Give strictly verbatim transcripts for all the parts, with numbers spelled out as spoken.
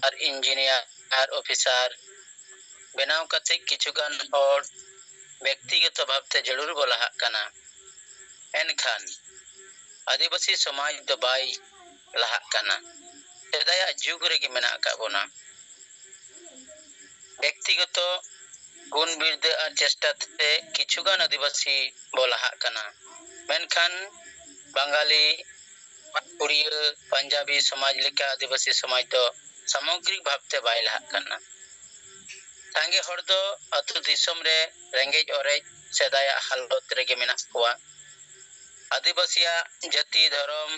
ᱟᱨ engineer ᱟᱨ officer ᱵᱮᱱᱟᱣ ᱠᱟᱛᱮ ᱠᱤᱪᱷᱩ ᱜᱟᱱ ᱦᱚᱲ ᱵᱮᱠᱛᱤᱜᱚᱛᱚ ᱵᱷᱟᱵᱽᱛᱮ ᱡᱟᱹᱨᱩᱲ ᱵᱚ ᱞᱟᱦᱟᱜ ᱠᱟᱱᱟ᱾ ᱮᱱᱠᱷᱟᱱ ᱟᱹᱫᱤᱵᱟᱹᱥᱤ ᱥᱚᱢᱟᱡᱽ ᱫᱚ ᱵᱟᱭ ᱞᱟᱦᱟᱜ ᱠᱟᱱᱟ᱾ ᱥᱮᱫᱟᱭᱟᱜ ᱡᱩᱜᱽ ᱨᱮᱜᱮ ᱢᱮᱱᱟᱜ ᱟᱠᱟᱫ ᱵᱚᱱᱟ᱾ ᱵᱮᱠᱛᱤᱜᱚᱛᱚ ᱜᱩᱱ ᱵᱤᱨᱫᱟᱹ ᱟᱨ ᱪᱮᱥᱴᱟ ᱛᱮ ᱠᱤᱪᱷᱩ ᱜᱟᱱ ᱟᱹᱫᱤᱵᱟᱹᱥᱤ ᱵᱚ ᱞᱟᱦᱟᱜ ᱠᱟᱱᱟ, ᱢᱮᱱᱠᱷᱟᱱ ᱵᱟᱝᱜᱟᱞᱤ, ᱩᱲᱤᱭᱟᱹ, ᱯᱟᱧᱡᱟᱵᱤ ᱥᱚᱢᱟᱡᱽ ᱞᱮᱠᱟ ᱟᱹᱫᱤᱵᱟᱹᱥᱤ ᱥᱚᱢᱟᱡᱽ ᱫᱚ ᱥᱟᱢᱚᱜᱽᱨᱤᱠ ᱵᱷᱟᱵᱽᱛᱮ ᱵᱟᱭ ᱞᱟᱦᱟᱜ ᱠᱟᱱᱟ᱾ ᱥᱟᱸᱜᱮ ᱦᱚᱲ ᱫᱚ ᱟᱹᱛᱩ ᱫᱤᱥᱚᱢ ᱨᱮ ᱨᱮᱸᱜᱮᱡ ᱚᱨᱮᱡ ᱥᱮᱫᱟᱭᱟᱜ ᱦᱟᱞᱚᱛ ᱨᱮᱜᱮ ᱢᱮᱱᱟᱜ ᱠᱚᱣᱟ᱾ ᱟᱹᱫᱤᱵᱟᱹᱥᱤᱭᱟᱜ ᱡᱟᱹᱛᱤ, ᱫᱷᱚᱨᱚᱢ,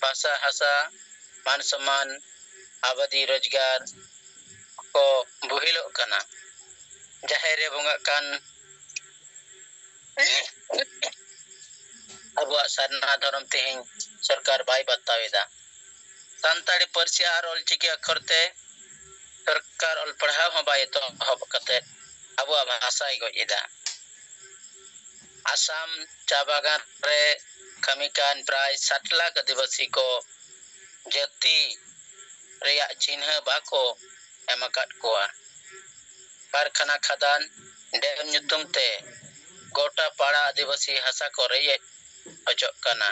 ᱵᱷᱟᱥᱟ, ᱦᱟᱥᱟ, ᱢᱟᱱ ᱥᱚᱢᱢᱟᱱ, ᱟᱵᱟᱫᱤ, ᱨᱳᱡᱽᱜᱟᱨ ᱠᱚ ᱵᱩᱦᱤᱞᱚᱜ ᱠᱟᱱᱟ᱾ ᱡᱟᱦᱮᱨ ᱨᱮ ᱵᱚᱸᱜᱟᱜ ᱠᱟᱱ ᱟᱵᱚᱣᱟᱜ ᱥᱟᱨᱱᱟ ᱫᱷᱚᱨᱚᱢ ᱛᱮᱦᱮᱧ ᱥᱚᱨᱠᱟᱨ ᱵᱟᱭ ᱵᱟᱛᱟᱣ ᱮᱫᱟ᱾ ᱥᱟᱱᱛᱟᱲᱤ ᱯᱟᱹᱨᱥᱤ ᱟᱨ ᱚᱞᱪᱤᱠᱤ ᱟᱠᱷᱚᱨ ᱛᱮ ᱥᱚᱨᱠᱟᱨ ᱚᱞ ᱯᱟᱲᱦᱟᱣ ᱦᱚᱸ ᱵᱟᱭ ᱮᱛᱚᱦᱚᱵ ᱠᱟᱛᱮ ᱟᱵᱚᱣᱟᱜ ᱵᱷᱟᱥᱟᱭ ᱜᱚᱡ ᱮᱫᱟ᱾ ᱟᱥᱟᱢ ᱪᱟ ᱵᱟᱜᱟᱱ ᱨᱮ ᱠᱟᱹᱢᱤ ᱠᱟᱱ ᱯᱨᱟᱭ ᱥᱟᱛ ᱞᱟᱠᱷ ᱟᱹᱫᱤᱵᱟᱹᱥᱤ ᱠᱚ ᱡᱟᱹᱛᱤ ᱨᱮᱭᱟᱜ ᱪᱤᱱᱦᱟᱹ ᱵᱟᱠᱚ ᱮᱢ ᱟᱠᱟᱫ ᱠᱚᱣᱟ᱾ ᱠᱟᱨᱠᱷᱟᱱᱟ ᱠᱷᱟᱫᱟᱱ ᱰᱮᱢ ᱧᱩᱛᱩᱢ ᱛᱮ ᱜᱚᱴᱟ ᱯᱟᱲᱟ ᱟᱹᱫᱤᱵᱟᱹᱥᱤ ᱦᱟᱥᱟ ᱠᱚ ᱨᱮᱡ ᱦᱚᱪᱚᱜ ᱠᱟᱱᱟ᱾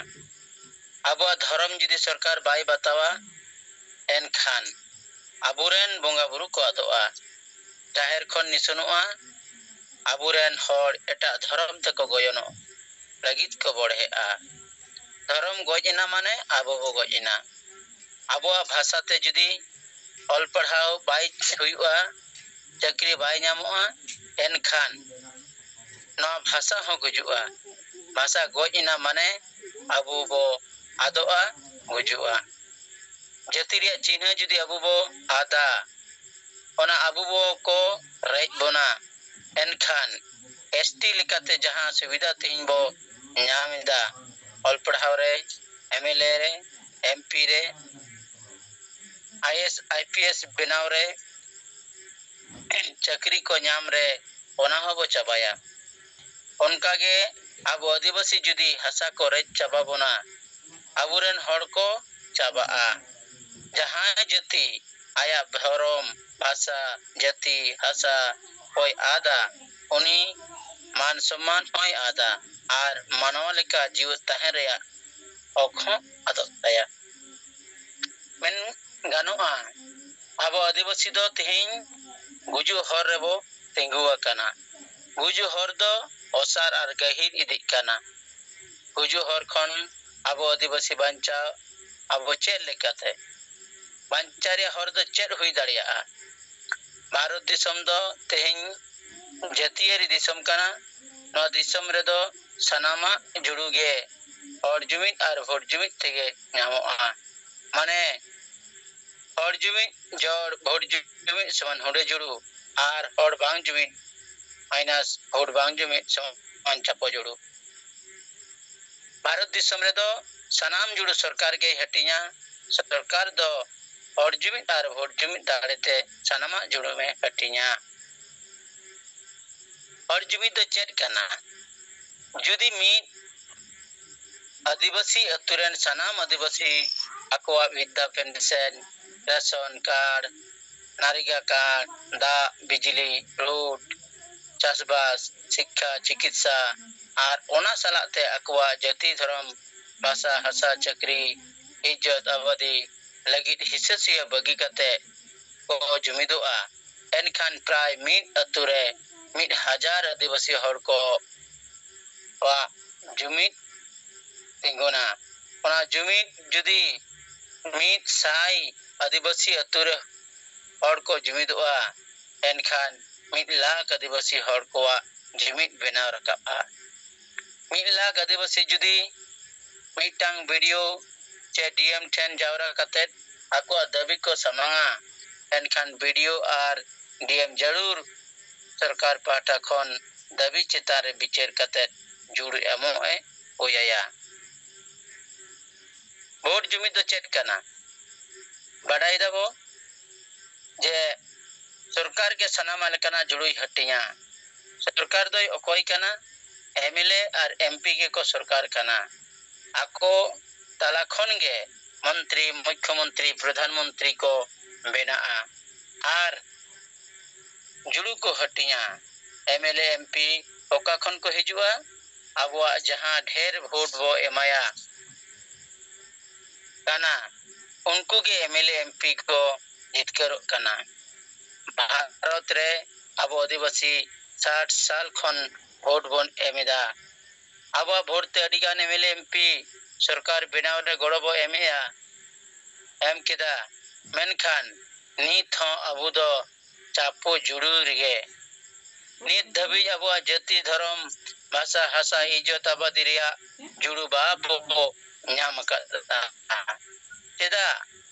ᱟᱵᱚᱣᱟᱜ ᱫᱷᱚᱨᱚᱢ ᱡᱩᱫᱤ ᱥᱚᱨᱠᱟᱨ ᱵᱟᱭ ᱵᱟᱛᱟᱣᱟ, ᱮᱱᱠᱷᱟᱱ ᱟᱵᱚᱨᱮᱱ ᱵᱚᱸᱜᱟ ᱵᱩᱨᱩ ᱠᱚ ᱟᱫᱚᱜᱼᱟ, ᱡᱟᱦᱮᱨ ᱠᱷᱚᱱ ᱱᱤᱥᱩᱱᱚᱜᱼᱟ, ᱟᱵᱚᱨᱮᱱ ᱦᱚᱲ ᱮᱴᱟᱜ ᱫᱷᱚᱨᱚᱢ ᱛᱮᱠᱚ ᱜᱚᱭᱚᱱᱚᱜ ᱞᱟᱹᱜᱤᱫ ᱠᱚ ᱵᱚᱲᱦᱮᱜᱼᱟ᱾ ᱫᱷᱚᱨᱚᱢ ᱜᱚᱡ ᱮᱱᱟ ᱢᱟᱱᱮ ᱟᱵᱚ ᱵᱚ ᱜᱚᱡ ᱮᱱᱟ᱾ ᱟᱵᱚᱣᱟᱜ ᱵᱷᱟᱥᱟ ᱛᱮ ᱡᱩᱫᱤ ᱚᱞ ᱯᱟᱲᱦᱟᱣ ᱵᱟᱭ ᱦᱩᱭᱩᱜᱼᱟ, ᱪᱟᱹᱠᱨᱤ ᱵᱟᱭ ᱧᱟᱢᱚᱜᱼᱟ, ᱮᱱᱠᱷᱟᱱ ᱱᱚᱣᱟ ᱵᱷᱟᱥᱟ ᱦᱚᱸ ᱜᱩᱡᱩᱜᱼᱟ᱾ ᱵᱷᱟᱥᱟ ᱜᱚᱡ ᱮᱱᱟ ᱢᱟᱱᱮ ᱟᱵᱚ ᱵᱚ ᱟᱫᱚᱜᱼᱟ, ᱜᱩᱡᱩᱜᱼᱟ᱾ ᱡᱟᱹᱛᱤ ᱨᱮᱭᱟᱜ ᱪᱤᱱᱦᱟᱹ ᱡᱩᱫᱤ ᱟᱵᱚ ᱵᱚ ᱟᱫᱟ, ᱚᱱᱟ ᱟᱵᱚ ᱵᱚ ᱠᱚ ᱨᱮᱡ ᱵᱚᱱᱟ, ᱮᱱᱠᱷᱟᱱ ᱮᱥ ᱴᱤ ᱞᱮᱠᱟᱛᱮ ᱡᱟᱦᱟᱸ ᱥᱩᱵᱤᱫᱷᱟ ᱛᱮᱦᱮᱧ ᱵᱚ ᱧᱟᱢ ᱮᱫᱟ, ᱚᱞ ᱯᱟᱲᱦᱟᱣ ᱨᱮ, ᱮᱢ ᱮᱞ ᱮ ᱨᱮ, ᱮᱢ ᱯᱤ ᱨᱮ, I A S, I P S ᱵᱮᱱᱟᱣ ᱨᱮ, ᱪᱟᱹᱠᱨᱤ ᱠᱚ ᱧᱟᱢ ᱨᱮ, ᱚᱱᱟ ᱦᱚᱸᱵᱚ ᱪᱟᱵᱟᱭᱟ᱾ ᱚᱱᱠᱟᱜᱮ ᱟᱵᱚ ᱟᱹᱫᱤᱵᱟᱹᱥᱤ ᱡᱩᱫᱤ ᱦᱟᱥᱟ ᱠᱚ ᱨᱮᱡ ᱪᱟᱵᱟ ᱵᱚᱱᱟ, ᱟᱵᱚᱨᱮᱱ ᱦᱚᱲ ᱠᱚ ᱪᱟᱵᱟᱜᱼᱟ᱾ ᱡᱟᱦᱟᱸᱭ ᱡᱟᱹᱛᱤ ᱟᱭᱟᱜ ᱫᱷᱚᱨᱚᱢ, ᱵᱷᱟᱥᱟ, ᱡᱟᱹᱛᱤ, ᱦᱟᱥᱟ ᱦᱚᱸᱭ ᱟᱫᱟ, ᱩᱱᱤ ᱢᱟᱱ ᱥᱚᱢᱢᱟᱱ ᱦᱚᱸᱭ ᱟᱫᱟ ᱟᱨ ᱢᱟᱱᱣᱟ ᱞᱮᱠᱟ ᱡᱤᱣᱮᱫ ᱛᱟᱦᱮᱸ ᱨᱮᱭᱟᱜ ᱦᱚᱠ ᱦᱚᱸ ᱟᱫᱚᱜ ᱛᱟᱭᱟ᱾ ᱢᱮᱱ ᱜᱟᱱᱚᱜᱼᱟ, ᱟᱵᱚ ᱟᱹᱫᱤᱵᱟᱹᱥᱤ ᱫᱚ ᱛᱮᱦᱮᱧ ᱜᱩᱡᱩᱜ ᱦᱚᱨ ᱨᱮᱵᱚ ᱛᱤᱸᱜᱩ ᱟᱠᱟᱱᱟ᱾ ᱜᱩᱡᱩᱜ ᱦᱚᱨ ᱫᱚ ᱚᱥᱟᱨ ᱟᱨ ᱜᱟᱹᱦᱤᱨ ᱤᱫᱤᱜ ᱠᱟᱱᱟ᱾ ᱜᱩᱡᱩᱜ ᱦᱚᱨ ᱠᱷᱚᱱ ᱟᱵᱚ ᱟᱹᱫᱤᱵᱟᱹᱥᱤ ᱵᱟᱧᱪᱟᱣ ᱟᱵᱚ ᱪᱮᱫ ᱞᱮᱠᱟᱛᱮ? ᱵᱟᱧᱪᱟᱣ ᱨᱮᱭᱟᱜ ᱦᱚᱨ ᱫᱚ ᱪᱮᱫ ᱦᱩᱭ ᱫᱟᱲᱮᱭᱟᱜᱼᱟ? ᱵᱷᱟᱨᱚᱛ ᱫᱤᱥᱚᱢ ᱫᱚ ᱛᱮᱦᱮᱧ ᱡᱟᱹᱛᱤᱭᱟᱹᱨᱤ ᱫᱤᱥᱚᱢ ᱠᱟᱱᱟ᱾ ᱱᱚᱣᱟ ᱫᱤᱥᱚᱢ ᱨᱮᱫᱚ ᱥᱟᱱᱟᱢᱟᱜ ᱡᱩᱲᱩ ᱜᱮ ᱦᱚᱲ ᱡᱩᱢᱤᱫ ᱟᱨ ᱵᱷᱳᱴ ᱡᱩᱢᱤᱫ ᱛᱮᱜᱮ ᱧᱟᱢᱚᱜᱼᱟ᱾ ᱢᱟᱱᱮ, ᱦᱚᱲ ᱡᱩᱢᱤᱫ ᱡᱚᱲ, ᱵᱷᱳᱴ ᱡᱩᱢᱤᱫ ᱥᱚᱢᱟᱱ ᱦᱩᱰᱟᱹ ᱡᱩᱲᱩ, ᱟᱨ ᱦᱚᱲ ᱵᱟᱝ ᱡᱩᱢᱤᱫ ᱢᱟᱭᱱᱟᱥ ᱵᱷᱳᱴ ᱵᱟᱝ ᱡᱩᱢᱤᱫ ᱥᱚᱢᱟᱱ ᱪᱟᱯᱚ ᱡᱩᱲᱩ᱾ ᱵᱷᱟᱨᱚᱛ ᱫᱤᱥᱚᱢ ᱨᱮᱫᱚ ᱥᱟᱱᱟᱢ ᱡᱩᱲᱩ ᱥᱚᱨᱠᱟᱨ ᱜᱮᱭ ᱦᱟᱹᱴᱤᱧᱟ᱾ ᱥᱚᱨᱠᱟᱨ ᱫᱚ ᱦᱚᱲ ᱡᱩᱢᱤᱫ ᱟᱨ ᱵᱷᱳᱴ ᱡᱩᱢᱤᱫ ᱫᱟᱲᱮᱛᱮ ᱥᱟᱱᱟᱢᱟᱜ ᱡᱩᱲᱩᱢᱮ ᱦᱟᱹᱴᱤᱧᱟ᱾ ᱦᱚᱲ ᱡᱩᱢᱤᱫ ᱫᱚ ᱪᱮᱫ ᱠᱟᱱᱟ? ᱡᱩᱫᱤ ᱢᱤᱫ ᱟᱹᱫᱤᱵᱟᱹᱥᱤ ᱟᱹᱛᱩ ᱨᱮᱱ ᱥᱟᱱᱟᱢ ᱟᱹᱫᱤᱵᱟᱹᱥᱤ ᱟᱠᱚᱣᱟᱜ ᱵᱤᱫᱽᱫᱷᱟ ᱯᱮᱱᱥᱚᱱ, ᱨᱮᱥᱚᱱ ᱠᱟᱨᱰ, ᱱᱟᱨᱮᱜᱟ ᱠᱟᱨᱰ, ᱫᱟᱜ, ᱵᱤᱡᱽᱞᱤ, ᱨᱳᱰ, ᱪᱟᱥᱵᱟᱥ, ᱥᱤᱠᱠᱷᱟ, ᱪᱤᱠᱤᱛᱥᱟ ᱟᱨ ᱚᱱᱟ ᱥᱟᱞᱟᱜ ᱛᱮ ᱟᱠᱚᱣᱟᱜ ᱡᱟᱹᱛᱤ, ᱫᱷᱚᱨᱚᱢ, ᱵᱷᱟᱥᱟ, ᱦᱟᱥᱟ, ᱪᱟᱹᱠᱨᱤ, ᱤᱡᱽᱡᱚᱛ ᱟᱵᱟᱫᱤ ᱞᱟᱹᱜᱤᱫ ᱦᱤᱥᱟᱹ ᱥᱩᱭᱟᱹ ᱵᱟᱹᱜᱤ ᱠᱟᱛᱮ ᱠᱚ ᱡᱩᱢᱤᱫᱚᱜᱼᱟ, ᱮᱱᱠᱷᱟᱱ ᱯᱨᱟᱭ ᱢᱤᱫ ᱟᱹᱛᱩ ᱨᱮ ᱢᱤᱫ ᱦᱟᱡᱟᱨ ᱟᱹᱫᱤᱵᱟᱹᱥᱤ ᱦᱚᱲ ᱠᱚᱣᱟᱜ ᱡᱩᱢᱤᱫ ᱛᱤᱸᱜᱩᱱᱟ᱾ ᱚᱱᱟ ᱡᱩᱢᱤᱫ ᱡᱩᱫᱤ ᱢᱤᱫ ᱥᱟᱭ ᱟᱹᱫᱤᱵᱟᱹᱥᱤ ᱟᱹᱛᱩ ᱨᱮ ᱦᱚᱲ ᱠᱚ ᱡᱩᱢᱤᱫᱚᱜᱼᱟ, ᱮᱱᱠᱷᱟᱱ ᱢᱤᱫ ᱞᱟᱠᱷ ᱟᱹᱫᱤᱵᱟᱹᱥᱤ ᱦᱚᱲ ᱠᱚᱣᱟᱜ ᱡᱩᱢᱤᱫ ᱵᱮᱱᱟᱣ ᱨᱟᱠᱟᱵᱼᱟ᱾ ᱢᱤᱫ ᱞᱟᱠᱷ ᱟᱹᱫᱤᱵᱟᱹᱥᱤ ᱡᱩᱫᱤ ᱢᱤᱫᱴᱟᱝ ᱵᱤ ᱰᱤ ᱳ ᱪᱮ ᱰᱤ ᱮᱢ ᱴᱷᱮᱱ ᱡᱟᱣᱨᱟ ᱠᱟᱛᱮ ᱟᱠᱚᱣᱟᱜ ᱫᱟᱹᱵᱤ ᱠᱚ ᱥᱟᱢᱟᱝᱟ, ᱮᱱᱠᱷᱟᱱ ᱵᱤ ᱰᱤ ᱳ ᱟᱨ ᱰᱤ ᱮᱢ ᱡᱟᱹᱨᱩᱲ ᱥᱚᱨᱠᱟᱨ ᱯᱟᱦᱴᱟ ᱠᱷᱚᱱ ᱫᱟᱹᱵᱤ ᱪᱮᱛᱟᱱ ᱨᱮ ᱵᱤᱪᱟᱹᱨ ᱠᱟᱛᱮ ᱡᱩᱲ ᱮᱢᱚᱜ ᱮ ᱦᱩᱭ ᱟᱭᱟ᱾ ᱵᱷᱳᱴ ᱡᱩᱢᱤᱫ ᱫᱚ ᱪᱮᱫ ᱠᱟᱱᱟ? ᱵᱟᱰᱟᱭ ᱫᱟᱵᱚ ᱡᱮ ᱥᱚᱨᱠᱟᱨ ᱜᱮ ᱥᱟᱱᱟᱢ ᱞᱮᱠᱟᱱᱟᱜ ᱡᱩᱲᱩᱭ ᱦᱟᱹᱴᱤᱧᱟ᱾ ᱥᱚᱨᱠᱟᱨ ᱫᱚᱭ ᱚᱠᱚᱭ ᱠᱟᱱᱟ? M L A R M P ᱜᱮᱠᱚ ᱥᱚᱨᱠᱟᱨ ᱠᱟᱱᱟ᱾ ᱟᱠᱚ ᱛᱟᱞᱟ ᱠᱷᱚᱱ ᱜᱮ ᱢᱚᱱᱛᱨᱤ, ᱢᱩᱠᱷᱭᱚᱢᱚᱱᱛᱨᱤ, ᱯᱨᱚᱫᱷᱟᱱ ᱢᱚᱱᱛᱨᱤ ᱠᱚ ᱵᱮᱱᱟᱜᱼᱟ᱾ ᱟᱨ ᱡᱩᱲᱩ ᱠᱚ ᱦᱟᱹᱴᱤᱧᱟ᱾ M L A, M P ᱚᱠᱟ ᱠᱷᱚᱱ ᱠᱚ ᱦᱤᱡᱩᱜᱼᱟ? ᱟᱵᱚᱣᱟᱜ ᱡᱟᱦᱟᱸ ᱰᱷᱮᱨ ᱵᱷᱳᱴ ᱵᱚ ᱮᱢᱟᱭᱟ ᱠᱟᱱᱟ, ᱩᱱᱠᱩ ᱜᱮ M L A, M P ᱠᱚ ᱡᱤᱛᱠᱟᱹᱨᱚᱜ ᱠᱟᱱᱟ᱾ ᱵᱷᱟᱨᱚᱛ ᱨᱮ ᱟᱵᱚ ᱟᱹᱫᱤᱵᱟᱹᱥᱤ ᱥᱟᱴ ᱥᱟᱞ ᱠᱷᱚᱱ ᱵᱷᱳᱴ ᱵᱚᱱ ᱮᱢ ᱮᱫᱟ᱾ ᱟᱵᱚᱣᱟᱜ ᱵᱷᱳᱴ ᱛᱮ ᱟᱹᱰᱤ ᱜᱟᱱ M L A, M P ᱥᱚᱨᱠᱟᱨ ᱵᱮᱱᱟᱣ ᱨᱮ ᱜᱚᱲᱚ ᱵᱚ ᱮᱢᱮᱜᱼᱟ, ᱮᱢ ᱠᱮᱫᱟ, ᱢᱮᱱᱠᱷᱟᱱ ᱱᱤᱛ ᱦᱚᱸ ᱟᱵᱚ ᱫᱚ ᱪᱟᱯᱚ ᱡᱩᱲᱩ ᱨᱮᱜᱮ᱾ ᱱᱤᱛ ᱫᱷᱟᱹᱵᱤᱡ ᱟᱵᱚᱣᱟᱜ ᱡᱟᱹᱛᱤ, ᱫᱷᱚᱨᱚᱢ, ᱵᱷᱟᱥᱟ, ᱦᱟᱥᱟ, ᱤᱡᱽᱡᱚᱛ ᱟᱵᱟᱫᱤ ᱨᱮᱭᱟᱜ ᱡᱩᱲᱩ ᱵᱟᱵᱚ ᱧᱟᱢ ᱟᱠᱟᱫᱟ᱾ ᱪᱮᱫᱟᱜ?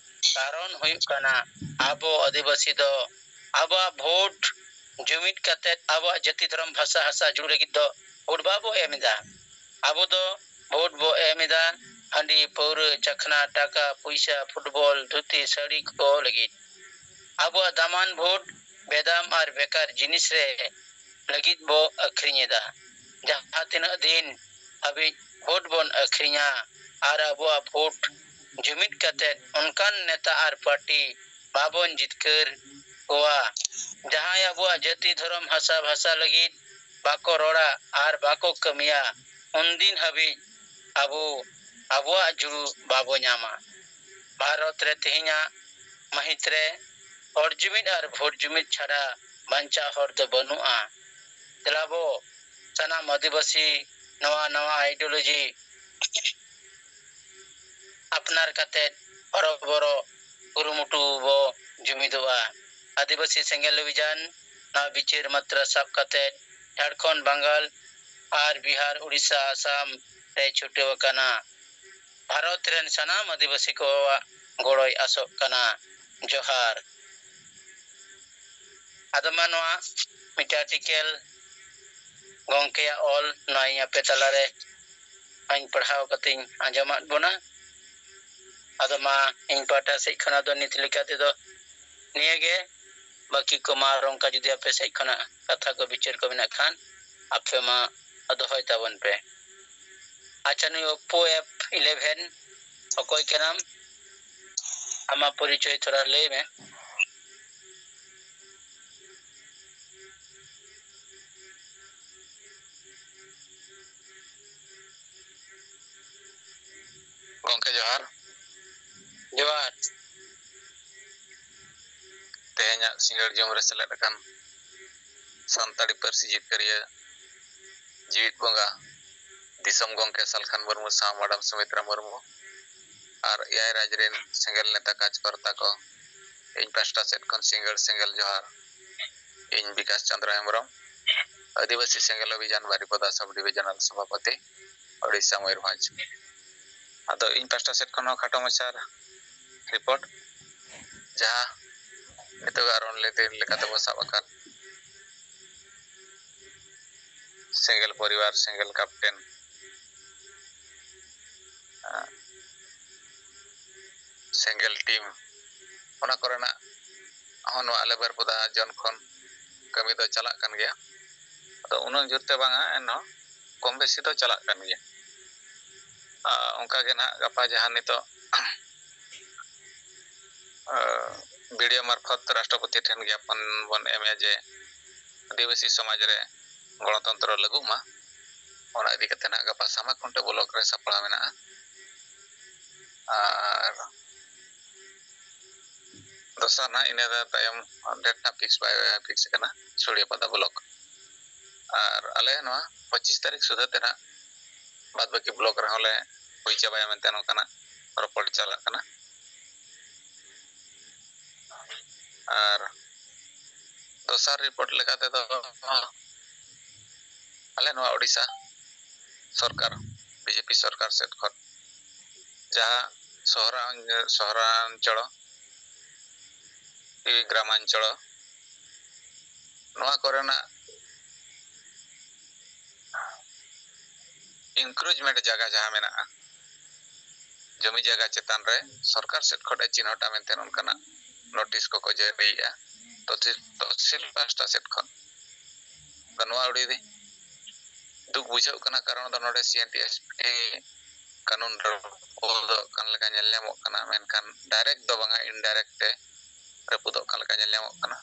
ᱠᱟᱨᱚᱱ ᱦᱩᱭᱩᱜ ᱠᱟᱱᱟ, ᱟᱵᱚ ᱟᱹᱫᱤᱵᱟᱹᱥᱤ ᱫᱚ ᱟᱵᱚᱣᱟᱜ ᱵᱷᱳᱴ ᱡᱩᱢᱤᱫ ᱠᱟᱛᱮ ᱟᱵᱚᱣᱟᱜ ᱡᱟᱹᱛᱤ, ᱫᱷᱚᱨᱚᱢ, ᱵᱷᱟᱥᱟ, ᱦᱟᱥᱟ ᱡᱩᱲᱩ ᱞᱟᱹᱜᱤᱫ ᱫᱚ ᱵᱷᱳᱴ ᱵᱟᱵᱚ ᱮᱢ ᱮᱫᱟ᱾ ᱟᱵᱚ ᱫᱚ ᱵᱷᱳᱴ ᱵᱚ ᱮᱢ ᱮᱫᱟ ᱦᱟᱺᱰᱤ, ᱯᱟᱹᱣᱨᱟᱹ, ᱪᱟᱠᱷᱱᱟ, ᱴᱟᱠᱟ, ᱯᱩᱭᱥᱟ, ᱯᱷᱩᱴᱵᱚᱞ, ᱫᱷᱩᱛᱤ, ᱥᱟᱹᱲᱤ ᱠᱚ ᱞᱟᱹᱜᱤᱫ᱾ ᱟᱵᱚᱣᱟᱜ ᱫᱟᱢᱟᱱ ᱵᱷᱳᱴ ᱵᱮᱫᱟᱢ ᱟᱨ ᱵᱮᱠᱟᱨ ᱡᱤᱱᱤᱥ ᱨᱮ ᱞᱟᱹᱜᱤᱫ ᱵᱚ ᱟᱹᱠᱷᱨᱤᱧ ᱮᱫᱟ᱾ ᱡᱟᱦᱟᱸ ᱛᱤᱱᱟᱹᱜ ᱫᱤᱱ ᱦᱟᱹᱵᱤᱡ ᱵᱷᱳᱴ ᱵᱚᱱ ᱟᱹᱠᱷᱨᱤᱧᱟ ᱟᱨ ᱟᱵᱚᱣᱟᱜ ᱵᱷᱳᱴ ᱡᱩᱢᱤᱫ ᱠᱟᱛᱮ ᱚᱱᱠᱟᱱ ᱱᱮᱛᱟ ᱟᱨ ᱯᱟᱨᱴᱤ ᱵᱟᱵᱚᱱ ᱡᱤᱛᱠᱟᱹᱨ ᱠᱚᱣᱟ, ᱡᱟᱦᱟᱸᱭ ᱟᱵᱚᱣᱟᱜ ᱡᱟᱹᱛᱤ, ᱫᱷᱚᱨᱚᱢ, ᱦᱟᱥᱟ, ᱵᱷᱟᱥᱟ ᱞᱟᱹᱜᱤᱫ ᱵᱟᱠᱚ ᱨᱚᱲᱟ ᱟᱨ ᱵᱟᱠᱚ ᱠᱟᱹᱢᱤᱭᱟ, ᱩᱱᱫᱤᱱ ᱦᱟᱹᱵᱤᱡ ᱟᱵᱚ ᱟᱵᱚᱣᱟᱜ ᱡᱩᱲᱩ ᱵᱟᱵᱚ ᱧᱟᱢᱟ᱾ ᱵᱷᱟᱨᱚᱛ ᱨᱮ ᱛᱮᱦᱮᱧᱟᱜ ᱢᱟᱹᱦᱤᱛ ᱨᱮ ᱦᱚᱲ ᱡᱩᱢᱤᱫ ᱟᱨ ᱵᱷᱳᱴ ᱡᱩᱢᱤᱫ ᱪᱷᱟᱰᱟ ᱵᱟᱧᱪᱟᱣ ᱦᱚᱨ ᱫᱚ ᱵᱟᱹᱱᱩᱜᱼᱟ᱾ ᱫᱮᱞᱟ ᱵᱚ ᱥᱟᱱᱟᱢ ᱟᱹᱫᱤᱵᱟᱹᱥᱤ ᱱᱚᱣᱟ ᱱᱟᱣᱟ ideology ᱟᱯᱱᱟᱨ ᱠᱟᱛᱮ ᱦᱚᱨᱚᱵᱚᱨᱚ ᱠᱩᱨᱩᱢᱩᱴᱩ ᱵᱚ ᱡᱩᱢᱤᱫᱚᱜᱼᱟ᱾ ᱟᱹᱫᱤᱵᱟᱹᱥᱤ ᱥᱮᱸᱜᱮᱞ ᱚᱵᱷᱤᱡᱟᱱ ᱱᱚᱣᱟ ᱵᱤᱪᱟᱹᱨ ᱢᱟᱛᱨᱟ ᱥᱟᱵ ᱠᱟᱛᱮ ᱡᱷᱟᱲᱠᱷᱚᱸᱰ, ᱵᱟᱝᱜᱟᱞ ᱟᱨ ᱵᱤᱦᱟᱨ, ᱩᱲᱤᱥᱥᱟ, ᱟᱥᱟᱢ ᱨᱮ ᱪᱷᱩᱴᱟᱹᱣ ᱟᱠᱟᱱᱟ᱾ ᱵᱷᱟᱨᱚᱛ ᱨᱮᱱ ᱥᱟᱱᱟᱢ ᱟᱹᱫᱤᱵᱟᱹᱥᱤ ᱠᱚᱣᱟᱜ ᱜᱚᱲᱚᱭ ᱟᱥᱚᱜ ᱠᱟᱱᱟ᱾ ᱡᱚᱦᱟᱨ᱾ ᱟᱫᱚ ᱢᱟ ᱱᱚᱣᱟ ᱢᱤᱫᱴᱮᱱ article ᱜᱚᱢᱠᱮᱭᱟᱜ ᱚᱞ, ᱱᱚᱣᱟ ᱤᱧ ᱟᱯᱮ ᱛᱟᱞᱟᱨᱮ ᱟᱧ ᱯᱟᱲᱦᱟᱣ ᱠᱟᱛᱮᱧ ᱟᱸᱡᱚᱢᱟᱫ ᱵᱚᱱᱟ᱾ ᱟᱫᱚ ᱢᱟ ᱤᱧ ᱯᱟᱦᱴᱟ ᱥᱮᱫ ᱠᱷᱚᱱᱟᱜ ᱫᱚ ᱱᱤᱛ ᱞᱮᱠᱟ ᱛᱮᱫᱚ ᱱᱤᱭᱟᱹᱜᱮ᱾ ᱵᱟᱹᱠᱤ ᱠᱚ ᱢᱟ ᱟᱨ ᱚᱱᱠᱟ ᱡᱩᱫᱤ ᱟᱯᱮ ᱥᱮᱫ ᱠᱷᱚᱱᱟᱜ ᱠᱟᱛᱷᱟ ᱠᱚ ᱵᱤᱪᱟᱹᱨ ᱠᱚ ᱢᱮᱱᱟᱜ ᱠᱷᱟᱱ ᱟᱯᱮ ᱢᱟ ᱫᱚᱦᱚᱭ ᱛᱟᱵᱚᱱ ᱯᱮ᱾ ᱟᱪᱪᱷᱟ, ᱱᱩᱭ Oppo F eleven ᱚᱠᱚᱭ ᱠᱟᱱᱟᱢ? ᱟᱢᱟᱜ ᱯᱚᱨᱤᱪᱚᱭ ᱛᱷᱚᱲᱟ ᱞᱟᱹᱭ ᱢᱮ᱾ ᱜᱚᱢᱠᱮ ᱡᱚᱦᱟᱨ᱾ ᱡᱚᱦᱟᱨ᱾ ᱛᱮᱦᱮᱧᱟᱜ ᱥᱤᱸᱜᱟᱹᱲ ᱡᱚᱢ ᱨᱮ ᱥᱮᱞᱮᱫ ᱟᱠᱟᱱ ᱥᱟᱱᱛᱟᱲᱤ ᱯᱟᱹᱨᱥᱤ ᱡᱤᱛᱠᱟᱹᱨᱤᱭᱟᱹ ᱡᱤᱣᱤᱫ ᱵᱚᱸᱜᱟ ᱫᱤᱥᱚᱢ ᱜᱚᱢᱠᱮ ᱥᱟᱞᱠᱷᱟᱱ ᱢᱩᱨᱢᱩ ᱥᱟᱶ ᱢᱟᱰᱟᱢ ᱥᱩᱢᱤᱛᱨᱟ ᱢᱩᱨᱢᱩ ᱟᱨ ᱮᱭᱟᱭ ᱨᱟᱡᱽ ᱨᱮᱱ ᱥᱮᱸᱜᱮᱞ ᱱᱮᱛᱟ ᱠᱟᱨᱡᱽᱠᱚᱨᱛᱟ ᱠᱚ, ᱤᱧ ᱯᱟᱥᱴᱟ ᱥᱮᱫ ᱠᱷᱚᱱ ᱥᱤᱸᱜᱟᱹᱲ ᱥᱮᱸᱜᱮᱞ ᱡᱚᱦᱟᱨ᱾ ᱤᱧ ᱵᱤᱠᱟᱥ ᱪᱚᱸᱫᱽᱨᱚ ᱦᱮᱢᱵᱨᱚᱢ, ᱟᱹᱫᱤᱵᱟᱹᱥᱤ ᱥᱮᱸᱜᱮᱞ ᱚᱵᱷᱤᱡᱟᱱ ᱵᱟᱨᱤᱯᱚᱫᱟ ᱥᱟᱵ ᱰᱤᱵᱤᱡᱚᱱᱟᱞ ᱥᱚᱵᱷᱟᱯᱚᱛᱤ, ᱳᱰᱤᱥᱟ, ᱢᱚᱭᱩᱨᱵᱷᱚᱸᱡᱽ᱾ ᱟᱫᱚ ᱤᱧ ᱯᱟᱥᱴᱟ ᱥᱮᱫ ᱠᱷᱚᱱ ᱦᱚᱸ ᱠᱷᱟᱴᱚ ᱢᱟᱪᱷᱟ ᱨᱤᱯᱳᱨᱴ, ᱡᱟᱦᱟᱸ ᱱᱤᱛᱚᱜ ᱟᱨ ᱚᱱᱞᱮ ᱫᱤᱱ ᱞᱮᱠᱟᱛᱮ ᱵᱚ ᱥᱟᱵ ᱟᱠᱟᱫ ᱥᱮᱸᱜᱮᱞ ᱯᱚᱨᱤᱵᱟᱨ, ᱥᱮᱸᱜᱮᱞ ᱠᱟᱯᱴᱮᱱ, ᱟᱸ, ᱥᱮᱸᱜᱮᱞ ᱴᱤᱢ, ᱚᱱᱟ ᱠᱚᱨᱮᱱᱟᱜ ᱦᱚᱸ ᱱᱚᱣᱟ ᱟᱞᱮ ᱵᱟᱹᱨᱯᱟᱫᱟ ᱡᱚᱱ ᱠᱷᱚᱱ ᱠᱟᱹᱢᱤ ᱫᱚ ᱪᱟᱞᱟᱜ ᱠᱟᱱ ᱜᱮᱭᱟ᱾ ᱟᱫᱚ ᱩᱱᱟᱹᱜ ᱡᱳᱨ ᱛᱮ ᱵᱟᱝᱟ, ᱮᱱᱦᱚᱸ ᱠᱚᱢ ᱵᱮᱥᱤ ᱫᱚ ᱪᱟᱞᱟᱜ ᱠᱟᱱ ᱜᱮᱭᱟ᱾ ᱟᱨ ᱚᱱᱠᱟ ᱜᱮ ᱱᱟᱦᱟᱜ ᱜᱟᱯᱟ ᱡᱟᱦᱟᱸ ᱱᱤᱛᱚᱜ, ᱟᱸ, ᱵᱤᱰᱤᱭᱳ ᱢᱟᱨᱯᱷᱚᱛ ᱨᱟᱥᱴᱨᱚᱯᱚᱛᱤ ᱴᱷᱮᱱ ᱜᱮ ᱵᱚᱱ ᱮᱢᱮᱜᱼᱟ ᱡᱮ ᱟᱹᱫᱤᱵᱟᱹᱥᱤ ᱥᱚᱢᱟᱡᱽ ᱨᱮ ᱜᱚᱱᱚᱛᱚᱱᱛᱨᱚ ᱞᱟᱹᱜᱩᱜ ᱢᱟ᱾ ᱚᱱᱟ ᱤᱫᱤ ᱠᱟᱛᱮ ᱱᱟᱦᱟᱜ ᱜᱟᱯᱟ ᱥᱟᱢᱟ ᱠᱷᱩᱱᱴᱟᱹ ᱵᱞᱚᱠ ᱨᱮ ᱥᱟᱯᱲᱟᱣ ᱢᱮᱱᱟᱜᱼᱟ᱾ ᱟᱨ ᱫᱚᱥᱟᱨ ᱱᱟᱦᱟᱜ ᱤᱱᱟᱹ ᱛᱟᱭᱚᱢ ᱰᱮᱴ ᱱᱟᱦᱟᱜ ᱯᱷᱤᱠᱥ ᱵᱟᱭ ᱯᱷᱤᱠᱥ ᱟᱠᱟᱱᱟ, ᱥᱩᱲᱤᱭᱟᱹᱯᱟᱫᱟ ᱵᱞᱚᱠ᱾ ᱟᱨ ᱟᱞᱮ ᱱᱚᱣᱟ ᱯᱚᱸᱪᱤᱥ ᱛᱟᱹᱨᱤᱠᱷ ᱥᱩᱫᱷᱟᱹ ᱛᱮ ᱱᱟᱦᱟᱜ ᱵᱟᱫ ᱵᱟᱹᱠᱤ ᱵᱞᱚᱠ ᱨᱮᱦᱚᱸ ᱞᱮ ᱦᱩᱭ ᱪᱟᱵᱟᱭᱟ ᱢᱮᱱᱛᱮ ᱱᱚᱝᱠᱟᱱᱟᱜ ᱨᱚᱯᱚᱲ ᱪᱟᱞᱟᱜ ᱠᱟᱱᱟ᱾ ᱟᱨ ᱫᱚᱥᱟᱨ ᱨᱤᱯᱳᱨᱴ ᱞᱮᱠᱟ ᱛᱮᱫᱚ ᱟᱞᱮ ᱱᱚᱣᱟ ᱳᱰᱤᱥᱟ ᱥᱚᱨᱠᱟᱨ, ᱵᱤᱡᱮᱯᱤ ᱥᱚᱨᱠᱟᱨ ᱥᱮᱫ ᱠᱷᱚᱱ ᱡᱟᱦᱟᱸ ᱥᱚᱦᱨᱟ-, ᱥᱚᱦᱨᱟᱧᱪᱚᱲ, ᱜᱨᱟᱢᱟᱧᱪᱚᱲ, ᱱᱚᱣᱟ ᱠᱚᱨᱮᱱᱟᱜ ᱤᱱᱠᱨᱳᱪᱢᱮᱱᱴ ᱡᱟᱭᱜᱟ ᱡᱟᱦᱟᱸ ᱢᱮᱱᱟᱜᱼᱟ, ᱡᱚᱢᱤ ᱡᱟᱭᱜᱟ ᱪᱮᱛᱟᱱ ᱨᱮ ᱥᱚᱨᱠᱟᱨ ᱥᱮᱫ ᱠᱷᱚᱱ ᱮ ᱪᱤᱱᱦᱟᱹᱣᱴᱟ ᱢᱮᱱᱛᱮ ᱚᱱᱠᱟᱱᱟᱜ ᱱᱳᱴᱤᱥ ᱠᱚᱠᱚ ᱡᱟᱹᱨᱤᱭᱮᱜᱼᱟ ᱛᱚᱦᱥᱤᱞ, ᱛᱚᱦᱥᱤᱞ ᱯᱟᱦᱴᱟ ᱥᱮᱫ ᱠᱷᱚᱱ᱾ ᱟᱫᱚ ᱱᱚᱣᱟ ᱟᱹᱰᱤ ᱫᱩᱠ ᱵᱩᱡᱷᱟᱹᱜ ᱠᱟᱱᱟ, ᱠᱟᱨᱚᱱ ᱫᱚ ᱱᱚᱰᱮ ᱥᱤ N T S P T ᱠᱟᱹᱱᱩᱱ ᱨᱟᱹᱯᱩᱫᱚᱜ ᱠᱟᱱ ᱞᱮᱠᱟ ᱧᱮᱞ ᱧᱟᱢᱚᱜ ᱠᱟᱱᱟ, ᱢᱮᱱᱠᱷᱟᱱ direct ᱫᱚ ᱵᱟᱝᱟ, indirect ᱛᱮ ᱨᱟᱹᱯᱩᱫᱚᱜ ᱠᱟᱱ ᱞᱮᱠᱟ ᱧᱮᱞ ᱧᱟᱢᱚᱜ ᱠᱟᱱᱟ᱾